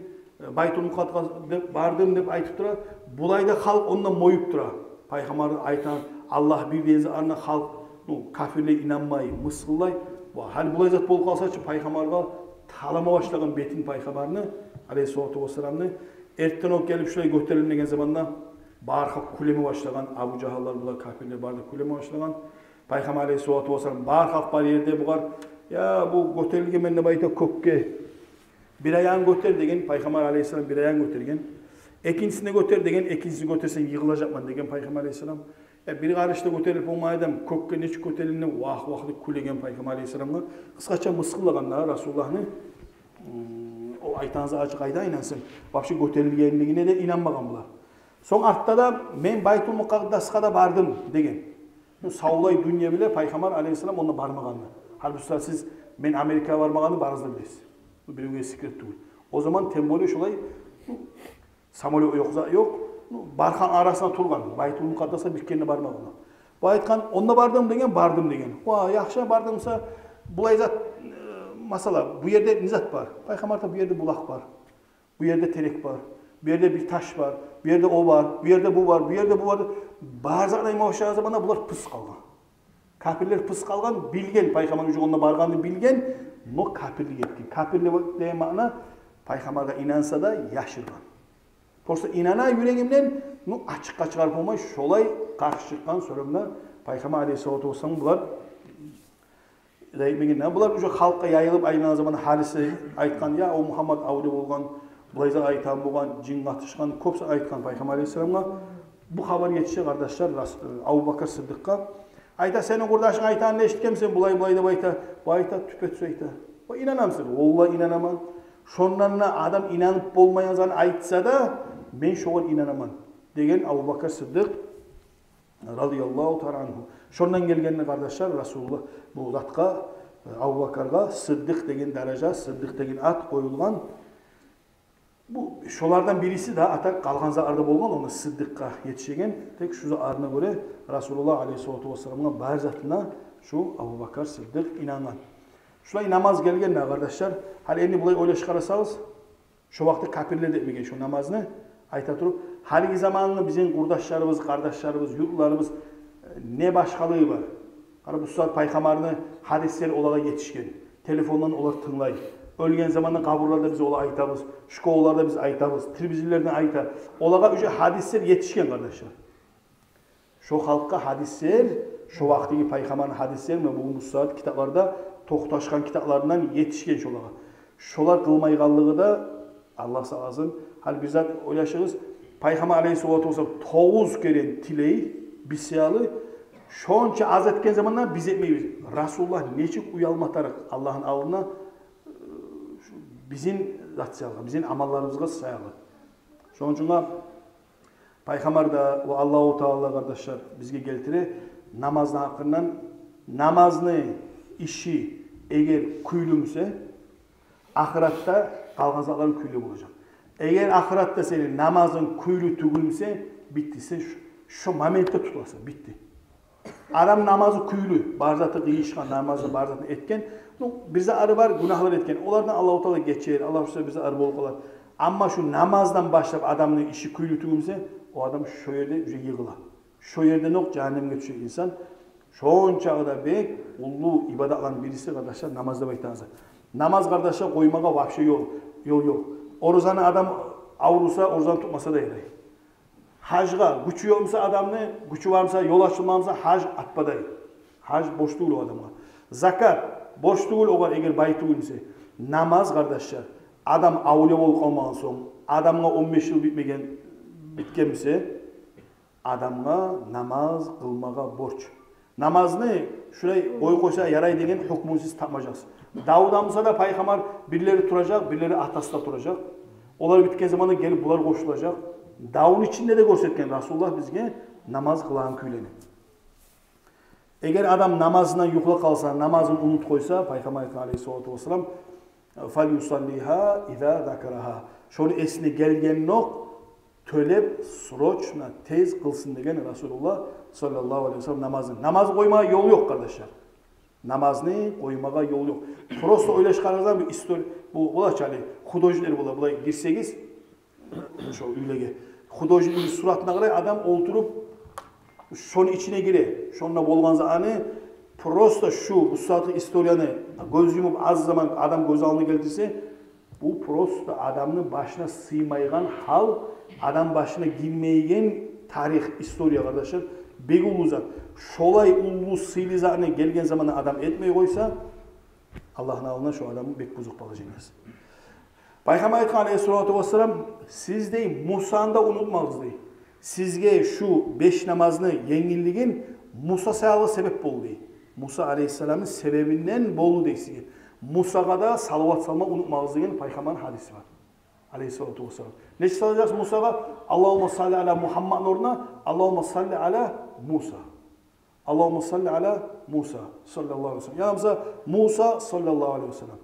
Байтул Мукъаддасгъа деп бардым», — деп айтып тура. Булай да халкъ ондан моюп тура. Пайхаммар айтгъан: «Аллагь бир» деген затына халкъ, ну, капирлей инанмай, мысгъыллай. Ва гьали булай зат болуп къалса чы, Пайхаммаргъа талама башлагъан бетин Пайхаммарны, алейгьиссалату вассаламны. Эртен окъ гелип шулай гётерилдим деген заманда бары халкъ кюлеме башлагъан, Абу Жагьллар, булар, капирлер бары да кюлеме башлагъан. Пайхаммар алейгьиссалату вассалам бары халкъ бар ерде бугъар: «Я, бу гётерилгенмен деп айта кёкге. Бир аягъын гётер», — деген. Пайхаммар алейгьиссалам бир аягъын гётерген. «Экинчисин де гётер», — деген. «Экинчисин гётерсенг, йыгъылажакъман», — деген Пайхаммар алейгьиссалам. «Я, бир къарыш да гётерилип болмай адам кёкге нечик гётериле?» Вагь, вагь деп кюлеген Пайхаммар алейгьиссаламгъа. Къысгъача мысгъыллагъан да Расулуллагьны. Гьм, о айтагъан затгъа къайда инансын? Вообще гётерилгенлигине де инанмагъан булар. Сонг артда да: «Мен Байтул Мукъаддасгъа да бардым», — деген. Бу савлай дюнья биле Пайхаммар алейгьиссалам онда бармагъанны. Гьали бу сагьат сиз мен Америкагъа бармагъанны барыгъыз да билесиз. Бу биревге секрет тюгюл. О заман тем более шолай, ну, самолёт ёкъ, зат ёкъ. Ну, бары халкъны арасында тургъан, Байтул Мукъаддасгъа бир керен де бармагъан. Бу айтгъан: «Онда бардым», — деген. «Бардым», — деген. «Ва, яхшы, бардынг буса, булай зат, э, масала, бу ерде не зат бар?» Пайхаммар айта: «Бу ерде булакъ бар. Бу ерде терек бар. Бу ерде бир таш бар, бу ерде о бар, бу ерде бу бар, бу ерде бу бар. Бар затны айтма башлагъан заманда булар пыс къалгъан. Капирлер пыс къалгъан, билген, пайхаммар уже онда баргъанны билген, но капирлик этген. Капирлик деген маъна, пайхаммаргъа инанса да, яшыргъан. Просто инана юрегинден, ну, ачыкъгъа чыгъарып болмай, шолай къаршы чыкъгъан сёйлемге пайхаммар алейгьиссалату вассалам булар да этмеген. Булар уже халкъгъа яйылып айланагъан заманда гьариси айтгъан: «Я, о Мугьаммад авлия болгъан, булай зат айтагъан болгъан, жин къатышгъан», кёп зат айтгъан пайхаммар алейгьиссаламгъа. Бу хабар етише, къардашлар, Рас-, Абубакар Сыддыкъгъа. Айта: «Сени къурдашынг айтагъанны эшитгенмисен, булай, булай», – деп айта. Бу айта: «Тюпе тюз», – айта. «О, инанамысан?» «Валлагь, инанаман. Шондан да адам инанып болмайгъан затны айтса да, мен шогъар инанаман», – деген Абубакар Сыддыкъ радияллагьу таала ангьу. Шондан гелгенни, къардашлар, Расулуллагь бу затгъа, Абубакаргъа Сыддыкъ деген даража, Сыддыкъ деген ат къоюлгъан. Бу шолардан бириси де, а так къалгъан затлар да болгъан, ону Сыддыкъгъа етишеген. Тек шу затларына гёре Расулуллагь алейгьиссалату вассаламгъа бар затына шу Абубакар Сыддыкъ инангъан. Шулай намаз гелген де, къардашлар, гьали энди булай ойлашып къарасагъыз, шо вакъти капирлер де этмеген шо намазны, айта туруп, гьалиги заманны бизин къурдашларыбыз, къардашларыбыз, юртларыбыз, э, не башгъалыгъы бар? Къара, бу сагьат пайхаммарны гьадислери олагъа етишген. Телефондан олар тынглай. Оьлген заманда къабурларда биз олагъа айтабыз, школаларда биз айтабыз, телевизорларда айта. Олагъа уже гьадислер етишген, къардашлар. Шо халкъгъа гьадислер, шо вакътиги пайхаммарны гьадислери, муна бугюн бу сагьат китапларда токъташгъан китапларындан етишген шолагъа. Шолар къылмайгъанлыгъы да, Аллагь сакъласын. Гьали бир зат ойлашыгъыз, пайхаммар алейгьиссалату вассалам тогъуз керен тилей, биз саялы, шонча аз этген заманда биз этмейбиз. Расулуллагь нечик уялма тарыкъ Аллагьны алдына, э, шу бизин зат саялы, бизин амалларыбызгъа саялы. Шону учун пайхаммар да ва Аллагьу Таала, къардашлар, бизге гелтире намазны гьакъындан: намазны иши эгер кюйлю буса, ахыратда къалгъан затларынг кюйлю болажакъ. Эгер ахыратда сени намазынг кюйлю тюгюл буса, битди, сен шу, шу моментде тутуласан, битди. Адам намазы кюйлю, бар заты къыйышгъан, намазны бар затын этген. Ну, бир затлары бар, гюнагьлар этген. Олардан Аллагьу Таала гечер, Аллагь буюрса, бир затлар болуп къалар. Амма шу намаздан башлап адамны иши кюйлю тюгюл буса, о адам шо ерде уже йыгъыла. Шо ерден окъ жагьаннемге тюше инсан. Шончакъы да бек уллу ибадатланы бириси, къардашлар, намаз деп айтагъан зат. Намаз, къардашлар, къоймагъа вообще ёл, ёл ёкъ. Оразаны адам авруса, оразаны тутмаса да ярай. Гьажгъа гючю ёкъ буса адамны, гючю бар буса, ёл ачылмагъан буса, гьаж атпадай. Гьаж борч тюгюл о адамгъа. Закат борч тюгюл огъар, эгер бай тюгюл буса. Намаз, къардашлар, адам авлия болуп къалмагъан сонг, адамгъа он беш йыл битмеген, битген буса, адамгъа намаз къылмагъа борч. Намазны шулай къоюп къойса ярай деген гьукмун сиз тапмажакъсыз. Давда буса да пайхаммар, бирлери туражакъ, бирлери атасы да туражакъ. Олар битген заманда гелип булар къошулажакъ. Давну ичинде де гёрсетген Расулуллагь бизге намаз къылагъан кюйлени. Эгер адам намазындан юхлап къалса, намазын унутуп къойса, пайхаммар айтгъан алейгьиссалату вассалам: «Фальюсаллигьа иза закарагьа». Шону эсине гелгенде окъ тёлеп, срочно, тез къылсын деген Расулуллагь саллаллагьу алейгьи ва саллам намазны. Намазны къоймагъа ёл ёкъ, къардашлар. Намазны къоймагъа ёл ёкъ. Просто ойлашып къарагъыз, бу истори-, бу, бола чы гьали, художниклер бола, булай гирсегиз, шо уьйлеге, художникни суратына къарай адам олтуруп, шону ичине гире. Шонда болгъан затны, просто шу, бу сагьатгъы историяны гёз юмуп, аз заман адам гёз алдына гелтирсе, бу просто адамны башына сыймайгъан гьал, адам башына гирмейген тарих, история, къардашлар, бек уллу зат. Шолай уллу сыйлы затны гелген заманда адам этмей къойса, Аллагьны алдына шо адамны бек бузукъ положениеси. Пайхаммар айтгъан алейгьиссалату вассалам: «Сиз, – дей, – Мусаны да унутмагъыз, – дей. – Сизге шу беш намазны енгиллигин Муса саялы себеп болду, – дей. – Муса алейгьиссаламны себебинден болду, – дей, – сизге. Мусагъа да салават салма унутмагъыз», – деген пайхаммарны гьадиси бар. Алейгьиссалату вассалам. Нечик салажакъсыз Мусагъа? «Аллагьумма салли аля Мухаммад» орнуна «Аллагьумма салли аля Муса». «Аллагьумма салли аля Муса саллаллагьу алейгьи ва саллам». Яда буса «Муса саллаллагьу алейгьи ва саллам».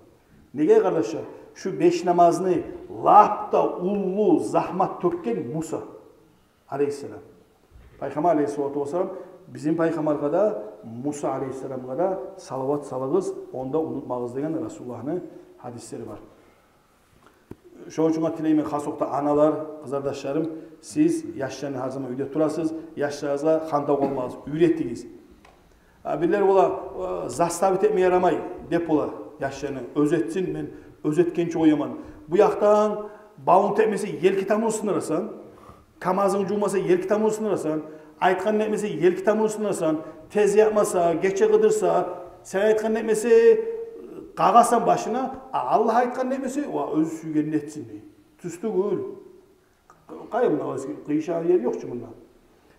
Неге, къардашлар? Шу беш намазны лап да уллу загьмат тёкген Муса алейгьиссалам. Пайхаммар алейгьиссалату вассалам, бизин пайхаммаргъа да, Муса алейгьиссаламгъа да салават салыгъыз, онда унутмагъыз деген Расулуллагьны гьадислери бар. Шону учун тилеймен, хас окъда аналар, къызардашларым, сиз яшланы, гьар заман уьйде турасыз, яшларыгъызгъа хантав къалмагъыз, уьйретигиз. А бирлер бола, э, заставить этме ярамай деп бола яшланы. Оьзю этсин, мен оьзю этгенче къояман. Бу якъдан бавун тепмесе, елки тамурун сындырасан. КамАЗынг жувмаса, елки тамурун сындырасан. Айтгъанын этмесе, елки тамурун сындырасан. Тез ятмаса, гече къыдырса, сен айтгъанын этмесе, къагъасан башына. А Аллагь айтгъанын этмесе, ва, оьзю сюйгенин этсин дей. Тюз тюгюл. Къайда мунда къыйышагъан ер ёкъ чу мунда.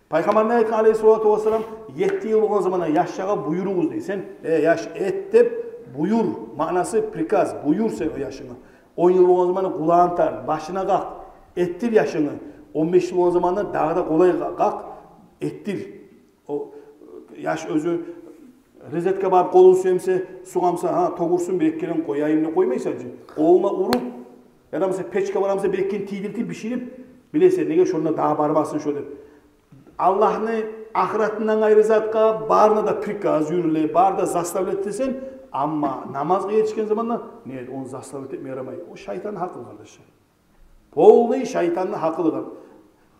Пайхаммар не айтгъан, алейгьиссалату вассалам, етти йыл болгъан заманда яшлагъа буюругъуз дей. Сен, э, яш, эт деп буюр. Маънасы приказ, буюр сен о яшынга. Он йыл болгъан заманда къулагъын тарт, башына къакъ, эттир яшынгны. Он беш йыл болгъан заманда дагъы да къолай къа-, къакъ, эттир. О яш оьзю розетка барып къолун сюемсе, сугъамса, гьа, тёгюрсюн, бир-эки керен къояйым деп къоймайсан чы. Къолуна уруп, яда мисал печка барамса, бир-эки керен тийдиртип биширип билесен, неге шонда дагъы бармасын шо деп. Аллагьны, ахыратындан къайры затгъа барына да приказ юрюле, бары да заставлять этесен, амма намазгъа етишген заманда, не, ону заставлять этме ярамай. О шайтанны гьакъылы, къардашлар. Полный шайтанны гьакъылы.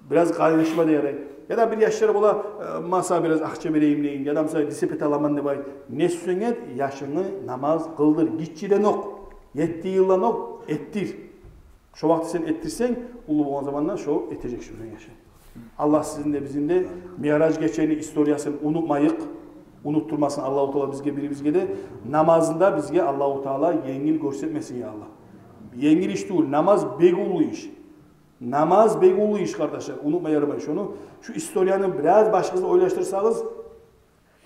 Бираз къайрышма да ярай. Яда бир яшлар бола, э, маса бираз акъча берейим дейин, яда мисал велосипед аламан деп айт. Не сюйсенг эт, яшынгны намаз къылдыр, гиччиден окъ, етти йылдан окъ эттир. Шо вакъти сен эттирсенг, уллу болгъан заманда шо этежек шо сени яшынг. Аллагь сизин де, бизин де Миъраж гечени историясын унутмайыкъ. Унутдурмасын Аллагьу Таала бизге, бирибизге де. Намазны да бизге Аллагьу Таала енгил гёрсетмесин, я Аллагь. Енгил иш тюгюл, намаз бек уллу иш. Намаз бек уллу иш, къардашлар. Унутма ярамай шону. Шу историяны бираз башыгъызда ойлашдырсагъыз,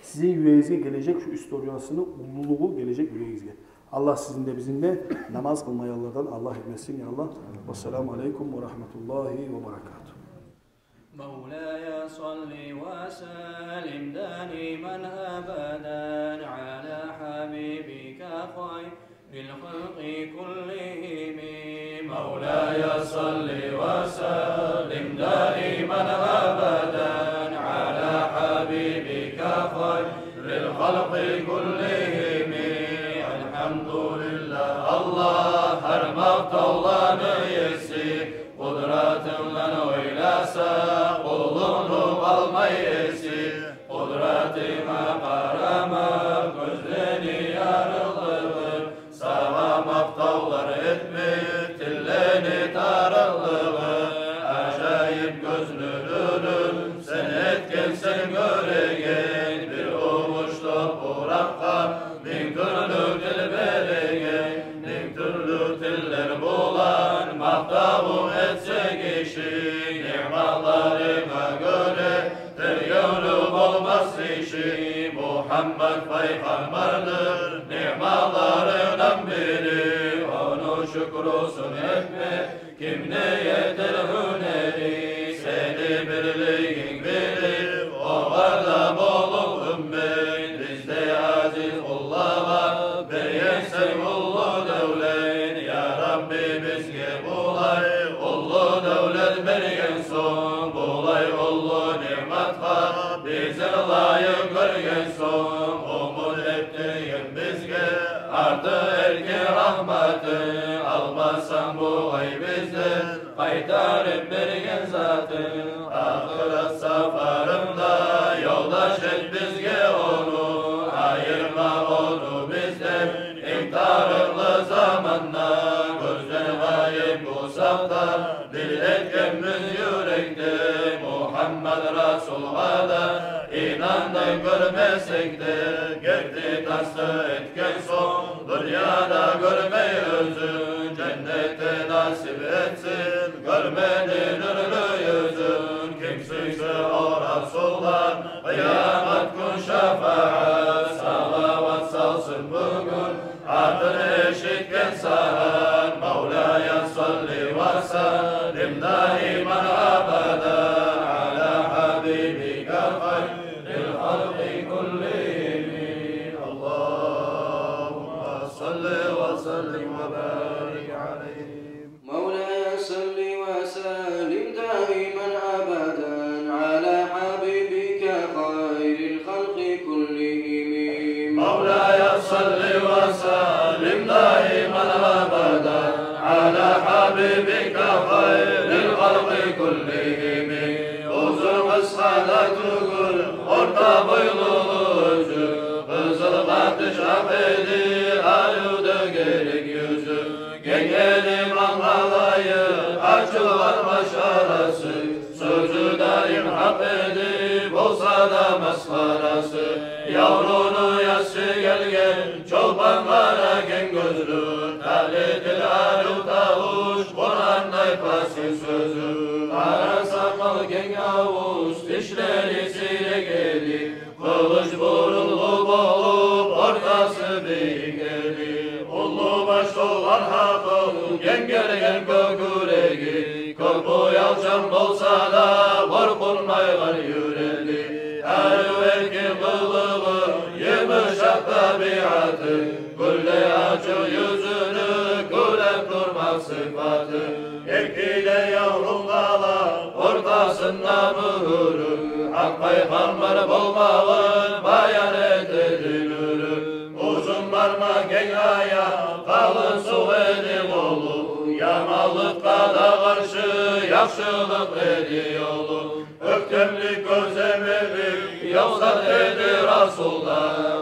сизин юрегигизге гележек шу историясыны уллулугъу, гележек юрегигизге. Аллагь сизин де, бизин де намаз къылмайгъанлардан Аллагь этмесин, я Аллагь. Вассаламу алейкум ва рагьматуллагьи ва баракатугь. مولاي صل وسلم دائما أبدا على حبيبك خير الخلق كلهم. مولاي صل وسلم دائما أبدا على حبيبك خير الخلق كلهم. الحمد لله, Аллагь гьар макътавланы еси, къудратынгдан ойласа, къуллукъну къалмай эси. Къудратынга къарама гёзлени ярыкълыгъы, сагъа макътавлар этмек тиллени тарыкълыгъы. Ажайып гёзню нюрюн сен этгенсен гёреген, бир увуч топуракъгъа минг тюрлю тил береген. Минг тюрлю тиллер булан макътавунг этсе гиши, ниъматларынга гёре тергевлю болмас иши. Мугьаммат пайхаммардыр ниъматларынгдан бири, ону шюкрюсюн этме кимни етер гьюнери? Сени бирлигинг билип, огъар да болуп уьммет, бизге, азиз къуллагъа, бергенсен уллу девлет. Я Рабби, бизге булай уллу девлет берген сонг, булай уллу ниъматгъа бизин лайыкъ гёрген сонг, умут этдирген бизге артыкъ эркин рагьматын, алмасанг бугъай бизден къайтарып берген затын. Ахырат сапарында ёлдаш эт бизге ону, айырма ону бизден инг тарыкълы заманда. Гёзден гъайып бусакъ да, дил этгенбиз юрекде, Мугьаммат Расулгъа да инандыкъ гёрмесек де. Герти тасдыкъ этген сонг, дюньяда гёрмей оьзюн, женнетде насип этсин гёрмеге нюрлю юзюн. Ким сюйсе о Расулдан къыямат гюн шафагьат, салават салсын бугюн атын эшитген сагьат. مولاي صل وسلم دائما أبدا على حبيبك خير الخلق كلهم. اللهم صل وسلم وبارك عليه. مولاي صل بك خير الخلق كلهم. Узун-къысгъа да тюгюл, орта бойлулу оьзю, къызыл къатыш акъ эди, арив де герек юзю. Генг эди мангалайы, ачылгъан баш арасы, сёзю даим гьакъ эди, болса да масхарасы. Явруну ясы гелген чолпан къара генг гёзлю, талетил арив тавуш, Къурандай пасих сёзю. Къара сакъал, генг авуз, тишлери сийрек эди, къылыч бурулгъу болуп, ортасы бийик эди. Уллу баш болгъан гьакъыл, генг гелген кёкюреги, кёп уялчан болса да, къоркъунмайгъан юрегиди. Арив эркин къылыгъы, йымышакъ табиаты, гюлдей ачыкъ юзюню гюлеп турмакъ сыпаты. Эки де яврун къала ортасында мюгюрю, Гьакъ пайхаммар болмагъын баян этеди нюрю. Узун бармакъ, генг аякъ, къалын сукъ эди къолу, яманлыкъгъа да къаршы яхшылыкъ эди ёлу. Оьктемлик, гёземелик ёкъ зат эди Расулда,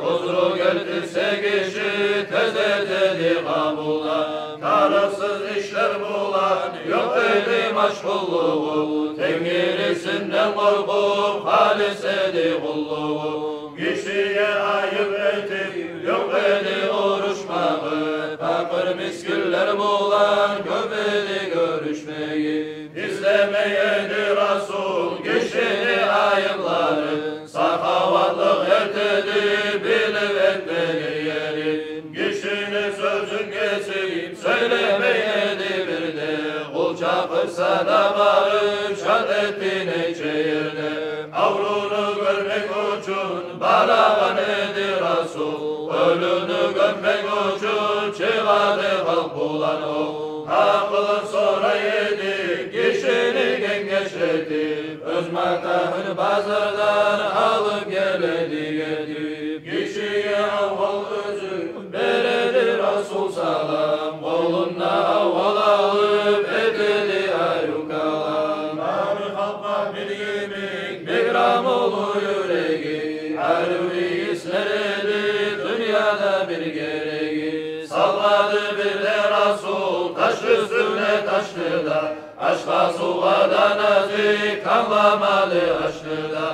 узру гелтирсе гиши, тез этеди къабул да. Тарыкъсыз ишлер булан ёкъ эди машгъуллугъу, Тенгирисинден къоркъуп, халис эди къуллугъу. Гишиге айып этип, ёкъ эди урушмагъы, пакъыр-мискинлер булан кёп эди гёрюшмеги. Излемей эди Расул гишини айыпларын, сахаватлыкъ этеди билип этмеген ерин. Гишини сёзюн гесип сёйлемей эди бир де, къул чакъырса да барып шат этди нече ерде. Авруну гёрмек учун барагъан эди Расул, оьлюню гёммек учун чыгъады халкъ булан ол. Гьакъылын сорай эди гишини генгеш этип, оьз матагьын базардан алып геледи гетип. Гишиге аввал оьзю береди Расул салам, къолунда аввал алып этеди арив калам. Бары халкъгъа бир йимик, бек рамулу юреги, арив ийислер эди дюньяда бир гереги. Салмады бир де Расул таш уьстюне ташны да, ашгъа-сувгъа да назик, тангламады ашны да.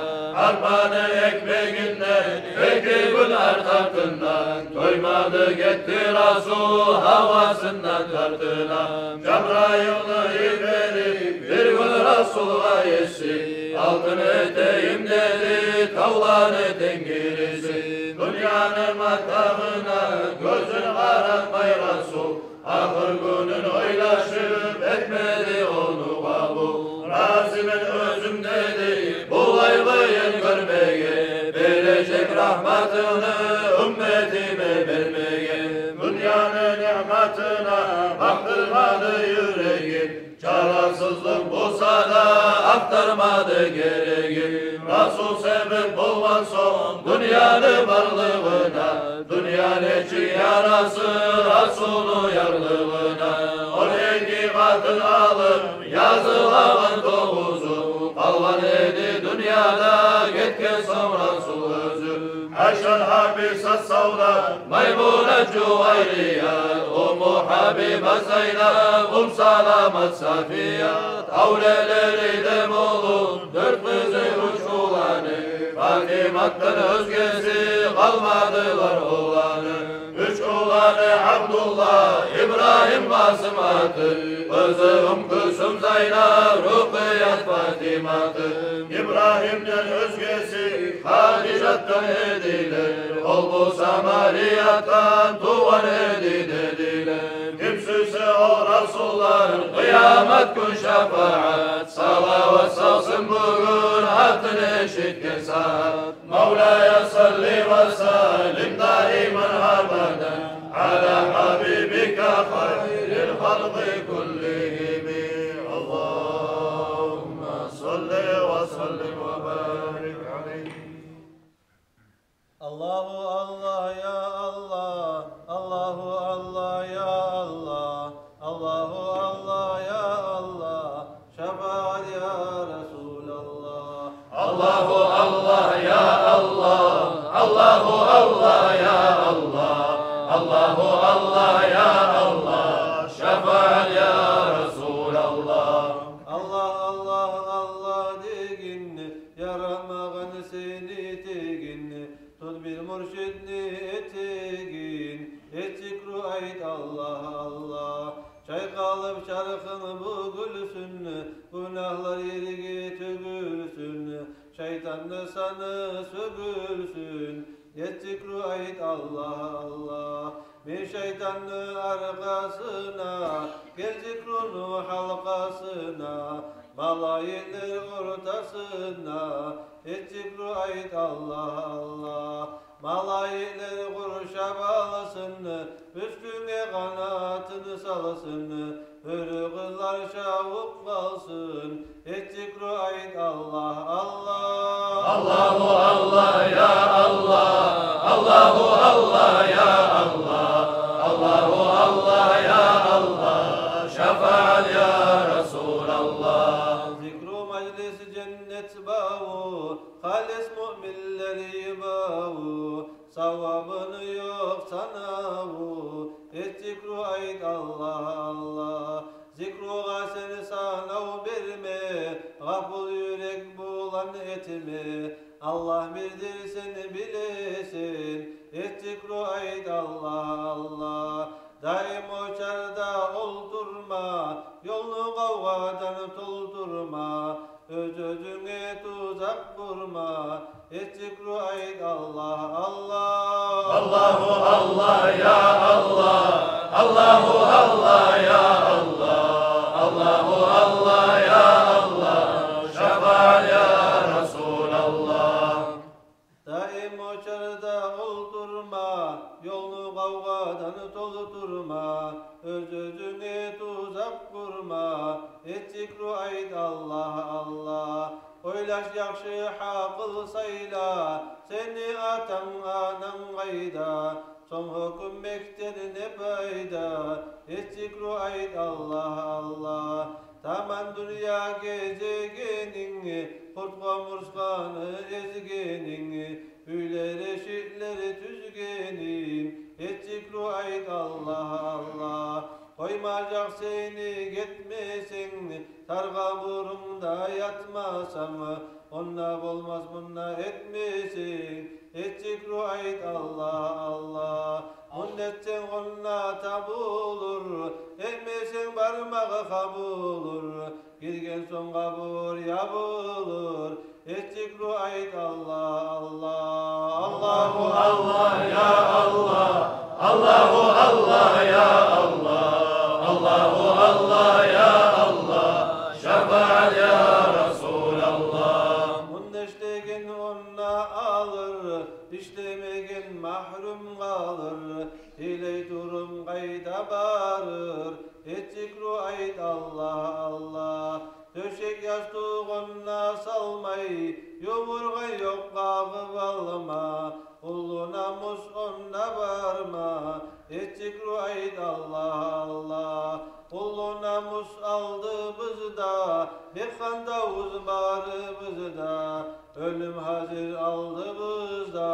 Арпаны экмегинден эки гюн арт-артындан, тоймады гетди Расул гьавасындан тартынып. Жабрайылны йиберип бир гюн Расулгъа Еси, алтын этейим деди тавланы тенгириси. Дюньяны матагьына гёзюн къаратмай Расул, ахыр гюнюн ойлашып, этмеди ону къабул. Разимен оьзюм деди булай къыйын гёрмеге, бережек рагьматынгны умметиме бермеге. Дюньяны ниъматына бакъдырмады юрегин, чарасызлыкъ болса да ахтармады герегин. Расул себеп болгъан сонг дюньяны барлыгъына, дюнья нечик ярасы Расулну ярлыгъына. Он эки къатын алып язылагъан тогъузу, къалгъан эди дюньяда гетген сонг Расул оьзю. Айшат, Гьабисат, Савда, Маймунат, Жувайрият, Умму Гьабиба, Зайнап, Умму Саламат, Сафият, авлиялары да болуп, дёрт къызы, уьч уланы, Фатиматдан оьзгеси къалмадылар уланы. Уьч уланы: Абдулла, Ибрагьим, Къасым аты, къызы Умму Кюлсюм, Зайнап, Рукъият, Фатиматы. Ибрагьимден оьзгеси Хадижатдан эдилер, ол буса Мариятдан тувгъан эди дедилер. Ким сюйсе о Расулдан къыямат гюн шапаат, салават салсын бугюн атын эшитген сагьат. مولاي صل وسلم دائما أبدا على حبيبك خير الخلق كلهم. اللهم صل وسلم وبارك عليه. الله الله يا الله، الله الله يا الله، الله الله сюйсюн, шайтанны саны сёгюлсюн. Эт зикру, айт: Аллагь, Аллагь. Мин шайтанны аркъасына, гел зикруну гьалкъасына, малайиклер ортасына. Эт зикру, айт: Аллагь, Аллагь. Малайиклер къуршап алсын, уьстюнге къанатын салсын, гьюрю къызлар шавукъ къалсын. Эт зикру, айт: Аллагь, Аллагь. Аллагьу Аллагь, я Аллагь. Аллагьу Аллагь, я Аллагь. Аллагьу Аллагь, я Аллагь. Шафаат, я Расулаллагь. Зикру мажлис женнет баву, халис муъминлер йыбаву, савабыны ёкъ санаву. Эт зикру, айт: Аллагь, Аллагь. Зикругъа сен санав берме, гъапул юрек булан этме. Аллагь бирдир, сен билесен. Эт зикру, айт: Аллагь, Аллагь. Даим очарда олтурма, ёлну къавгъадан толтурма, оьз-оьзюнге тузакъ къурма. Эт зикру, айт: Аллагь, Аллагь. Аллагьу Аллагь, я Аллагь. Аллагьу Аллагь, я Аллагь. Аллагьу Аллагь, я Аллагь. Шафаат, я Расулаллагь. Даим очарда олтурма, ёлну къавгъадан толтурма, оьз-оьзюнге тузакъ къурма. Эт зикру, айт: Аллагь, Аллагь. Ойлаш, яхшы гьакъыл сайла, сени атанг, ананг къайда? Сонг гьёкюнмекден не пайда? Эт зикру, айт: Аллагь, Аллагь. Таман дюнья гезегенинг, къурт-къомурсгъаны эзгенинг, уьйлер, эшиклер тюзгенинг. Эт зикру, айт: Аллагь, Аллагь. Къоймажакъ сени гетмесенг, тар къабурунгда ятмасанг, онда болмас мунда этмесенг. Эт зикру, айт: Аллагь, Аллагь. Мунда этсенг, онда табулур, этмесенг, бармагъы къабулур, гирген сонг къабур ябулур. Эт зикру, айт: Аллагь, Аллагь. Аллагьу Аллагь, я Аллагь. Аллагьу Аллагь, я Аллагь. Аллагьу Аллагь, я Аллагь. Шафаат, я Расулаллагь. Мунда ишлеген онда алыр, ишлемеген магьрюм къалыр, тилей туруп къайда барыр? Эт зикру, айт: Аллагь, Аллагь. Тёшек, ястугъун да салмай, ювургъан ёкъ, къагъып алма, уллу намус онда барма? Эт зикру, айт: Аллагь, Аллагь. Уллу намус алдыбызда, бек къандавбуз барыбыз да, оьлюм гьазир алдыбызда.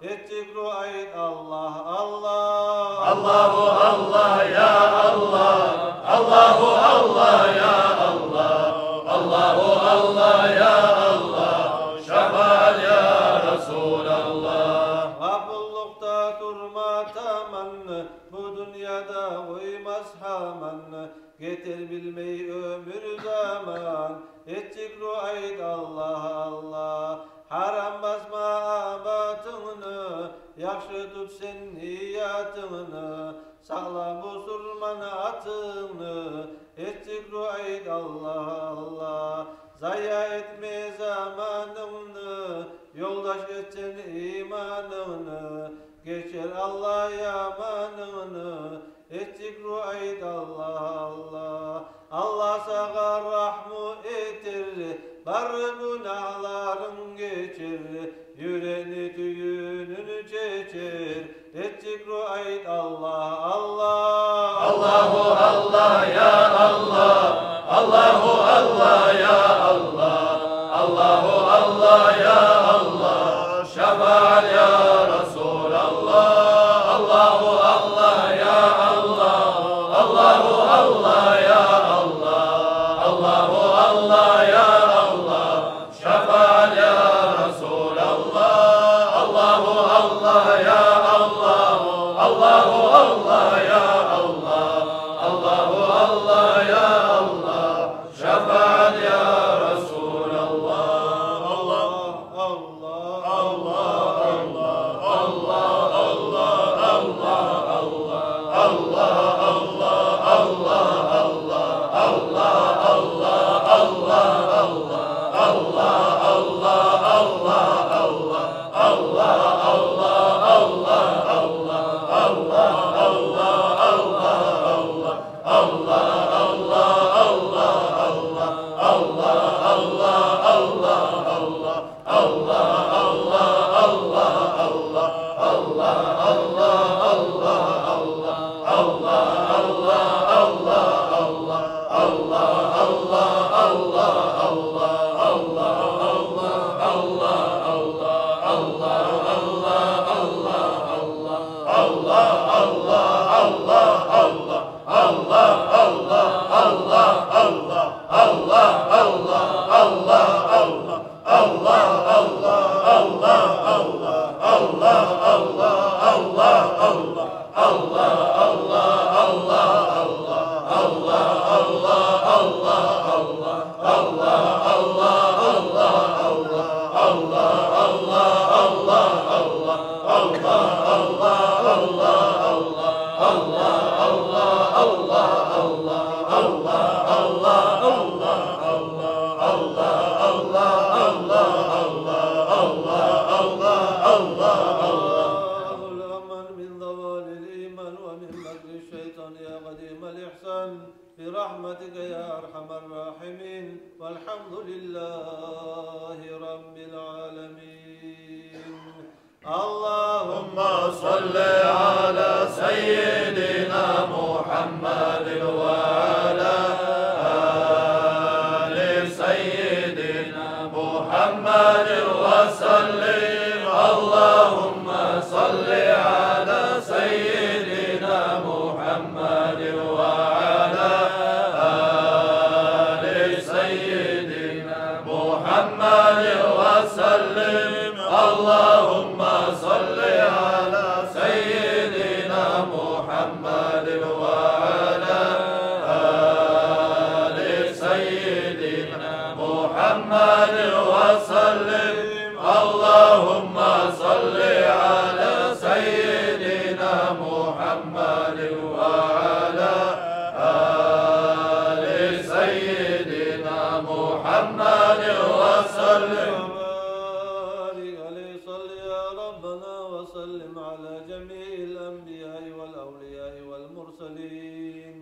Эт зикру, айт: Аллагь, Аллагь. Аллагьу Аллагь, я Аллагь. Аллагьу Аллагь, я Аллагь. Аллагьу Аллагь, я Аллагь. Шафаат, я Расулаллагь. Къапуллукъда турма таман, бу дюньяда къоймас гьаман, гетер билмей оьмюр заман. Эт зикру, айт: Аллагь, Аллагь. Гьарам басма абатынгны, яхшы тут сен ниятынгны, сакъла бусурман атынгны. Эт зикру, айт: Аллагь, Аллагь. Зая этме заманынгны, ёлдаш этсенг иманынгны, гечер Аллагь яманынгны. Эт зикру, айт: Аллагь, Аллагь. Аллагь сагъа рагьму этер, бары гюнагьларынг гечер, юрекни тюгюнюн чечер. Эт зикру, айт: Аллагь, Аллагь. Аллагьу Аллагь, я Аллагь. Аллагьу Аллагь, я Аллагь. Аллагьу Аллагь, я Аллагь. Шафаат, я Расулаллагь. Аллагьу Аллагь, я Аллагь. Аллагьу Аллагь, я Аллагь. Аллагьу Аллагь, я Аллагь. Шафаат, я Расулаллагь. Аллагьу Аллагь, я Аллагь. Аллагьу Аллагь, я Аллагь. Аллагьу Аллагь, я Аллагь. Шафаат, я Расулаллагь. الأمان من زوال الإيمان ومن مكر الشيطان يا قديم الإحسان برحمتك يا أرحم الراحمين. والحمد لله رب العالمين. اللهم صل على سيدنا محمد وعلى آل سيدنا محمد وسلم. اللهم صل على سيدنا محمد وعلى آل سيدنا محمد وسلم. اللهم صل على سيدنا محمد وعلى آل سيدنا محمد وسلم. اللهم صل على سيدنا محمد وعلى آل سيدنا محمد وسلم. وبارك عليه. صل يا ربنا وسلم على جميع الأنبياء والأولياء والمرسلين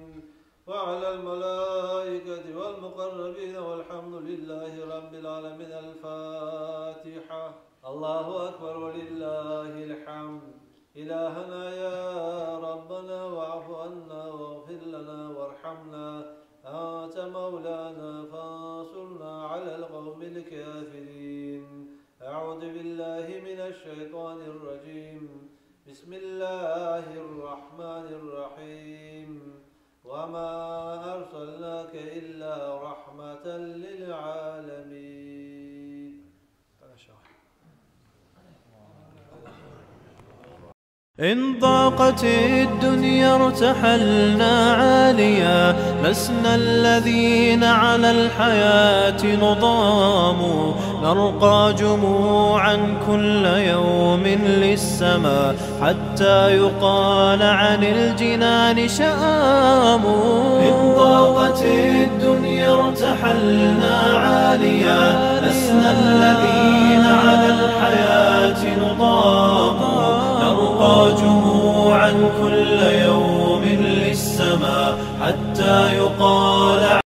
وعلى الملائكة والمقربين والحمد لله رب العالمين. الفاتحة. الله أكبر ولله الحمد. إلهنا يا ربنا واعف عنا واغفر لنا وارحمنا، أنت مولانا فانصرنا على القوم الكافرين. أعوذ بالله من الشيطان الرجيم. بسم الله الرحمن الرحيم. وما أرسلناك إلا رحمة للعالمين. إن ضاقت الدنيا ارتحلنا عاليا، لسنا الذين على الحياة نضام، نرقى جموعا كل يوم للسماء، حتى يقال عن الجنان شآم. إن ضاقت الدنيا ارتحلنا عاليا، لسنا الذين على الحياة نضام، نرقى جموعا كل يوم للسماء، حتى يقال